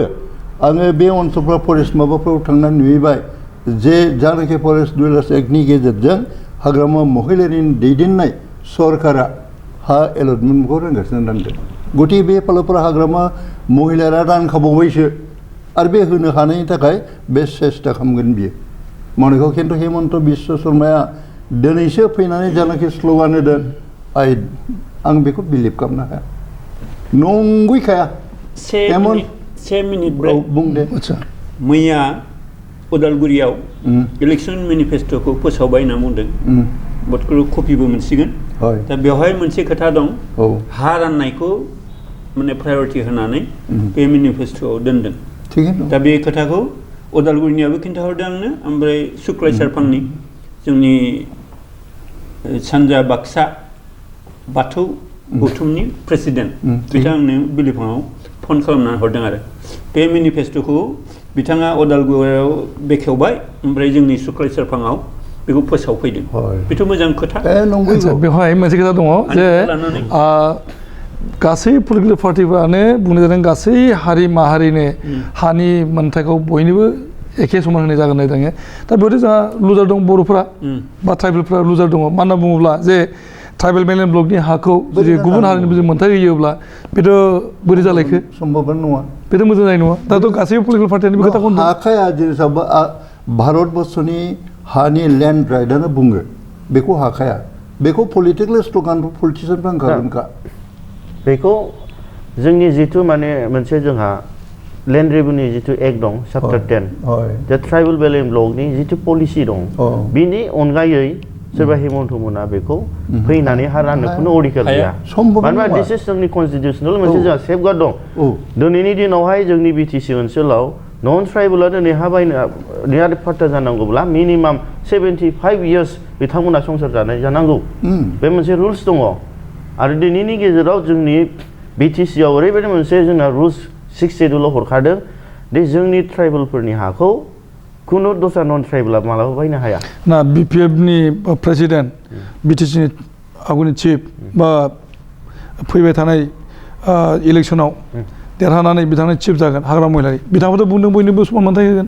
आङो बे ओनसोलफ्राव फरेस्ट माबाफ्राव थांनानै नुहैबाय जे जानाखि फरेस्ट डुवेलार्स एक्टनि गेजेरजों हाग्रामा महिलारिनि दैदेननाय सरकारा हा एलटमेन्टखौ रानगासिनो गतिके बे फालोफोरा हाग्रामा महिलारा रानखाबावबायसो आरो बे होनो हानायनि थाखाय बे सेस्था खालामगोन बियो मावनायखौ खिन्थु हेमन्त बिश्व शर्माया दिनैसो फैनानै जानाखि स्ल'गान होदों आं बेखौ बिलिभ खालामनो हाया नंगैखाया से मिनिट ब्रेक बुं दे मैया उदालगुरियाव इलेक्सन मेनिफेस्ट'खौ फोसावबाय होनना बुंदों भटखौ कपिबो मोनसिगोन दा बेवहाय मोनसे खोथा दं हा राननायखौ माने प्रायरिटि होनानै बे मेनिफेस्ट'आव दोनदों दा बे खोथाखौ उदालगुरिनियाबो खिन्थाहरदों आंनो ओमफ्राय सुक्लाय सारफांनि जोंनि सानजा बाक्सा बाथौ गौथुमनि प्रेसिडेन्ट बिथांनो बिलिफाङाव फन खालामनानै हरदों आरो बे मेनिफेस्ट'खौ बिथाङा उदालगुरियाव बेखेवबाय ओमफ्राय जोंनि सुक्लाय सारफाङाव बेखौ फोसावफैदों बेथ' मोजां खोथा बेवहाय मोनसे खोथा दङ जे गासै पलिटिकेल पार्टिफ्रानो बुंनाय जादों गासै हारि माहारिनो हानि मोनथायखौ बयनोबो एखे समान होनाय जागोन होननाय दङ दा बेवहाय जोंहा लुजार दं बर'फोरा बा ट्राइबेलफ्रा लुजार दङ मानो होनना बुङोब्ला जे ट्राइबेल मेनलेन्ड ब्लकनि हाखौ जुदि गुबुन हारिनिबो जों मोनथाय होयोब्ला बेथ' बोरै जालायखो सम्भबानो नङा बेथ' मोजां जानाय नङा दाथ' गासैबो पलिटिकेल पार्टियानो बे खोथाखौ हाखाया जेनेबा भारतबर्षनि हानि लेन्ड राइटआनो बुङो बेखौ हाखाया बेखौ पलिटिकेल स्ल'गान पलिटिसियानफ्रा ओंखारगोनखा बेखौ जोंनि जिथु माने मोनसे जोंहा लेन्ड रेभिनिउ जितु एक्ट दं चैप्टार 10 हय दा ट्राइबेल बेलेन्स ब्लकनि जितु पलिसि दं अ बिनि अनगायै सोरबा हेमन्त मोना बेखौ फैनानै हा राननो खुनु अधिकार गैया सम्भब मानोना नङा दिस इज जोंनि कनस्टिटिउसनेल मोनसे जोंहा सेफगार्ड दं औ दिनैनि दिनावहाय जोंनि बिटिसि ओनसोलाव नन ट्राइबेला दिनै हा बायनो नियार फाट्टा जानांगौब्ला मिनिमाम 75 इयार्स बिथांमोना संसार जानाय जानांगौ बे मोनसे रुल्स दङ आरो दिनैनि गेजेराव जोंनि बिटिसि आव ओरैबायदि मोनसे जोंना रुल्स 6 शेड्युलाव हरखादों दे जोंनि ट्राइबेलफोरनि हाखौ खुनु दस्रा नन ट्राइबेला मालाबा बायनो हाया ना BPF नि प्रेसिडेन्ट BTC नि आगुनि चिफ बा फैबाय थानाय इलेक्सनाव देरहानानै बिथांनि चिफ जागोन हाग्रा महिलारि बिथाङाबोथ' बुंदों बयनोबो समान मोनथाय होगोन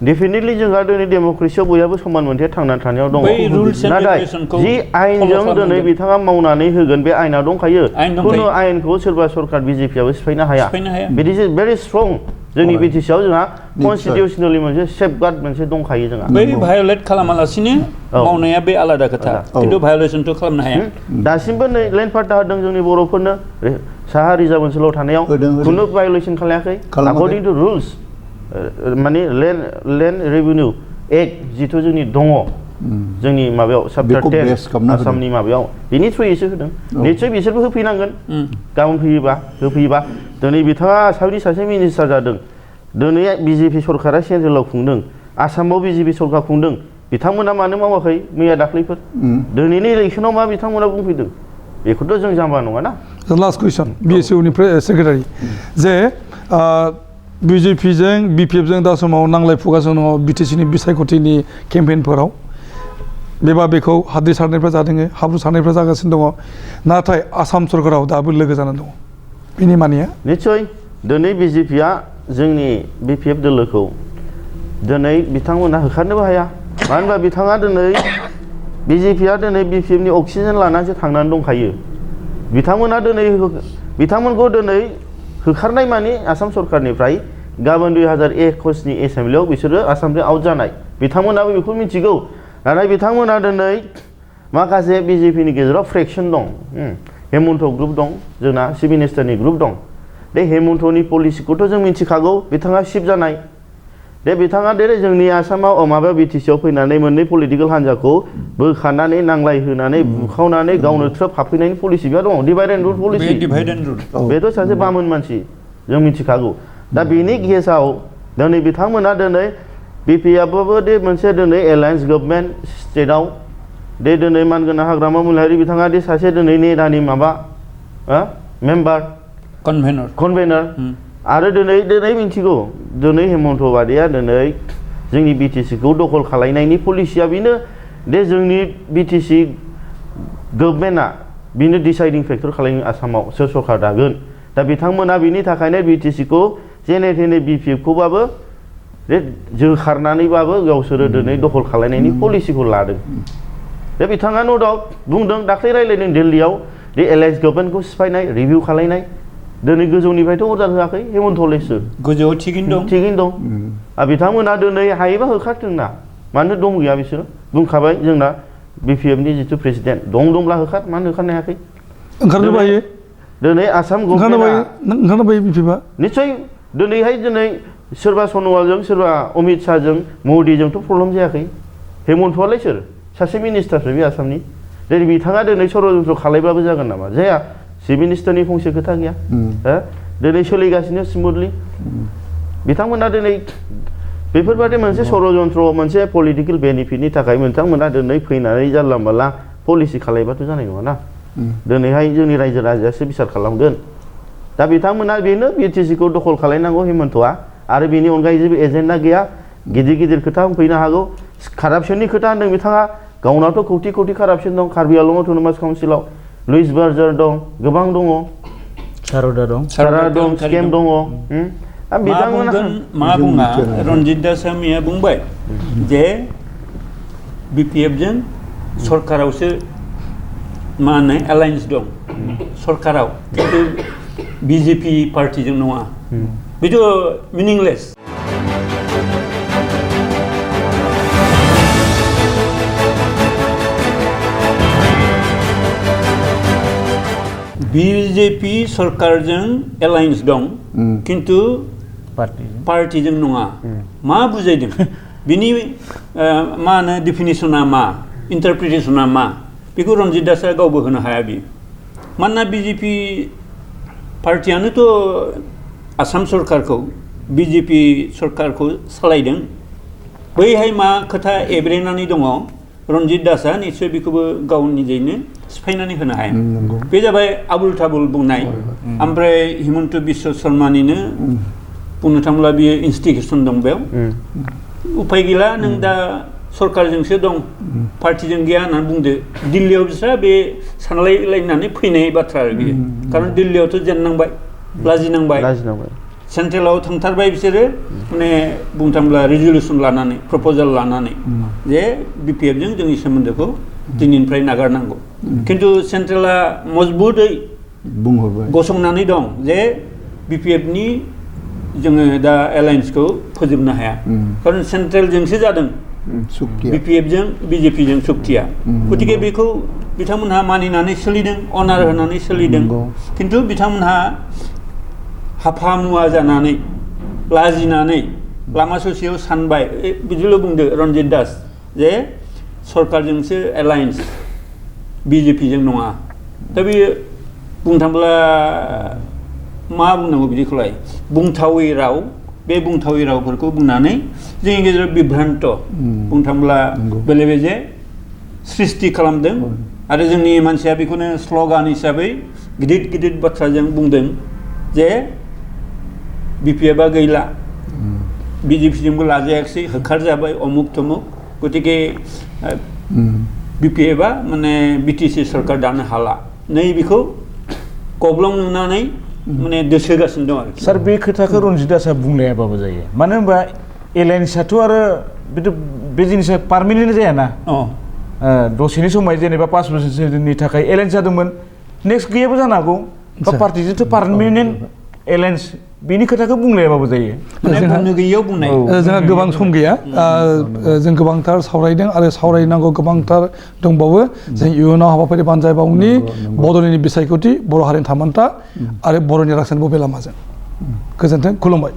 डेफिनेटली जोंहा दिनै डेम'क्रेसियाव बयहाबो समान मोनथाय थांनानै थानायाव दङ बै rules and नाथाय regulationखौ जि आयेनजों follow दिनै खालामनांगोन। बिथाङा मावनानै होगोन बे आयेना दंखायो आयेन दंखायो। खुनु आयेनखौ सोरबा सरकार बिजेपिआबो सिफायनो हाया सिफायनो हाया। बिट इज भेरि स्ट्रं जोंनि बिटिसिआव जोंहा कनस्टिटिउसनेलि मोनसे सेफगार्ड मोनसे दंखायो जोंहा बै भायोलेट खालामालासिनो औ। मावनाया बे आलादा खोथा औ। खिन्थु भायोलेसनथ' खालामनो हाया दासिमबो नै लेन्ड पार्टा होदों जोंनि बर'फोरनो साहा रिजार्भ ओनसोलाव थानायाव होदों। खुनु भायोलेसन खालायाखै खालामाखै। अकर्डिं टु रुल्स माने लेन्ड रेभिनिउ एक्ट जिथु जोंनि दङ जोंनि माबायाव चैप्टार बेखौ 10 base खालामना होदों। आसामनि माबायाव बिनि थ्रुयैसो होदों निश्चय बिसोरबो होफैनांगोन गाबोन होफैयोबा दिनै बिथाङा आसामनि सासे मिनिस्टार जादों दिनै बिजेपि सरकारा सेन्ट्रेलाव खुंदों आसामाव बिजेपि सरकार खुंदों बिथांमोना मानो मावाखै मैया दाख्लैफोर दिनैनि इलेक्सनाव मा बिथांमोना बुंफैदों बेखौथ' जों जाम्बा नङाना लास्ट कुइसन BSU निफ्राय सेक्रेटारि जे BJPजों BPFजों दा समाव नांलाय फुगासिनो दङ BTC नि बिसायख'थिनि केम्पेइनफोराव बेबा बेखौ हाद्रि सारनायफ्रा जादों हाब्रु सारनायफ्रा जागासिनो दङ नाथाय आसाम सरकाराव दाबो लोगो जानानै दङ बिनि मानिया निश्चय दिनै बिजेपिआ जोंनि BPF दोलोखौ दिनै बिथांमोना होखारनोबो हाया मानो होनबा बिथाङा दिनै बिजेपिआ दिनै BPF नि अक्सिजेन लानानैसो थांनानै दंखायो बिथांमोनखौ दिनै होखारनाय माने आसाम सरकारनिफ्राय गाबोन 2021 नि एसेम्बलियाव बिसोरो आसामनिफ्राय आउट जानाय बिथांमोनाबो बेखौ मिथिगौ नाथाय बिथांमोना दिनै माखासे बिजेपिनि गेजेराव फ्रेक्सन दं हेमन्त ग्रुप दं जोंना चिफ मिनिस्टारनि ग्रुप दं बे हेमन्तनि पलिसिखौथ' जों मिथिखागौ बिथाङा चिफ जानाय दे बिथाङा देरै जोंनि आसामाव माबा बिटिसिआव फैनानै मोननै पलिटिकेल हान्जाखौ बोखारनानै नांलाय होनानै बुखावनानै गावनो थ्रोब हाबफैनायनि पलिसि बिहा दङ divide and rule policy divide and rule बेथ' सासे बामोन मानसि जों मिथिखागौ दा बेनि केसाव दिनै बिथांमोना दिनै बिपिएफआबो दे मोनसे दिनै एलायन्स गभर्नमेन्ट स्टेटआव दे दिनै मानगोनां हाग्रामा महिलारि बिथाङा दे सासे दिनै नेडानि माबा मेम्बार कनभेनर आरो दिनै मिथिगौ दिनै हेमन्त बादिया दिनै जोंनि बिटिसिखौ दखल खालायनायनि पलिसिया बेनो दे जोंनि बिटिसि गभर्नमेन्टआ बेनो डिसाइडिं फेक्टर खालामो आसामाव सोर सरकार दागोन दा बिथांमोना बिनि थाखायनो बिटिसिखौ जेने थेने बिपिएफखौबाबो दे जोखारनानैबाबो गावसोरो दिनै दखल खालायनायनि पलिसिखौ लादों दा बिथाङा न' डाउट बुंदों दाख्लै रायज्लायदों दिल्लीयाव दे एलायन्स गभर्नमेन्टखौ सिफायनाय रिभिउ खालायनाय दिनै गोजौनिफ्रायथ' अर्डार होआखै हेमन्तलेसो गोजौआव थिगैनो दं बिथांमोना दिनै हायोबा होखारथोंना मानो दम गैया बिसोरो बुंखाबाय जोंना बिपिएफनि जिथु प्रेसिडेन्ट दंब्ला होखार मानो होखारनो हायाखै ओंखारनोबो हायो दिनै आसाम ओंखारनो बायो BPFआ निश्चय दिनै सोरबा सनवालजों सोरबा अमित शाहजों मदिजोंथ' प्रब्लेम जायाखै हेमन्तआलाय सोर सासे मिनिस्टारसो बे आसामनि दिनै बिथाङा दिनै षड़यन्त्र खालायबाबो जागोन नामा जाया चिफ मिनिस्टारनि फंसे खोथा गैया दिनै सोलिगासिनो स्मुथलि बिथांमोना दिनै बेफोरबायदि मोनसे षड़यन्त्र मोनसे पलिटिकेल बेनिफिटनि थाखाय बिथांमोना दिनै फैनानै जानला मानला पलिसि खालायबाथ' जानाय नङा ना दिनैहाय जोंनि रायजो राजायासो बिसार खालामगोन दा बिथांमोना बेनो बिटिसिखौ दखल खालायनांगौ हेमन्तआ आरो बेनि अनगायै जेबो एजेन्डा गैया गिदिर खोथा फैनो हागौ कारापसननि खोथा होनदों बिथाङा गावनावथ' कौटि कारापसन दं कार्बि आंलं अट'नमास काउन्सिलाव लुइस बार्जार दं गोबां दङ सारदा दं स्केम दङ मा बुङा रन्जित दासामिया बुंबाय जे बिपिएफजों सरकारावसो मा होनो एलायन्स दं सरकाराव खिन्थु बिजेपि पार्टिजों नङा बेथ' मिनिंलेस बिजेपि सरकारजों एलायन्स दं खिन्थु पार्टिजों नङा मा बुजायदों बिनि मा होनो डिफिनिसना मा इन्टारप्रिटेसना मा बेखौ रन्जित दासआ गावबो होनो हाया बियो मानोना बिजेपि पार्टियानोथ' आसाम सरकारखौ बिजेपि सरकारखौ सालायदों बैहाय मा खोथा एब्रेनानै दङ रन्जित दासआ निस्सय बेखौबो गाव निजेनो सिफायनानै होनो हाया बे जाबाय आबुल थाबुल बुंनाय ओमफ्राय हिमन्त बिश्व शर्मानिनो बुंनो थाङोब्ला बियो इन्स्टिगेसन दं बेयाव उपाय गैला नों दा सरकारजोंसो दं पार्टिजों गैया होननानै बुंदो दिल्लीयाव बिस्रा बे सानलायलायनानै फैनाय बाथ्रा आरो बियो खारन दिल्लीयावथ' जेननांबाय लाजिनांबाय सेन्ट्रेलाव थांथारबाय बिसोरो माने बुंनो थाङोब्ला रिजलिउसन लानानै प्रप'जाल लानानै जे बिपिएफजों जोंनि सोमोन्दोखौ दिनैनिफ्राय नागारनांगौ खिन्थु सेन्ट्रेला मजबुतै बुंहरबाय गसंनानै दं जे बिपिएफनि जोङो दा एलायन्सखौ फोजोबनो हाया खारन सेन्ट्रेलजोंसो जादों बिपिएफजों बिजेपिजों सुक्तिया गतिके बेखौ बिथांमोनहा मानिनानै सोलिदों अनार होनानै सोलिदों खिन्थु बिथांमोनहा हाफा मुवा जानानै लाजिनानै लामा ससेयाव सानबाय बिदिल' बुंदो रन्जित दास जे सरकारजोंसो एलायन्स बिजेपिजों नङा दा बेयो बुंनो थाङोब्ला मा बुंनांगौ बिदिखौलाय बुंथावै राव बे बुंथावै रावफोरखौ बुंनानै जोंनि गेजेराव बिभ्रान्त बुंनो थाङोब्ला बेले बेजे सृष्टि खालामदों आरो जोंनि मानसिया बेखौनो स्ल'गान हिसाबै गिदिर गिदिर बाथ्राजों बुंदों जे बिपिएफआ गैला बिजेपिजोंबो लाजायाखिसै होखारजाबाय अमुक तमुक गतिके बिपिएफआ माने बिटिसि सरकार दानो हाला नै बेखौ गब्लं नुनानै माने दोसोगासिनो दं आरोखि सार बे खोथाखौ रन्जित दासआ बुंलायाबाबो जायो मानो होनबा एलायन्सआथ' आरो बे जिनिसा पार्मानेन्ट जायाना दसेनि समाय जेनेबा 5 बोसोरनि थाखाय एलायन्स जादोंमोन नेक्स्ट गैयाबो जानो हागौ बा पार्टिजोंथ' पार्मानेन्ट एलायन्स बेनि खोथाखौ बुंलायाबाबो जायो बुंनो गैयैयाव बुंनाय जोंहा गोबां सम गैया जों गोबांथार सावरायदों आरो सावरायनांगौ गोबांथार दंबावो जों इयुनाव हाबाफारि बानजायबावनि बड'लेण्डनि बिसायख'थि बर' हारिनि थामोनथा आरो बर'नि राजखान्थि बबे लामाजों गोजोन्थों खुलुमबाय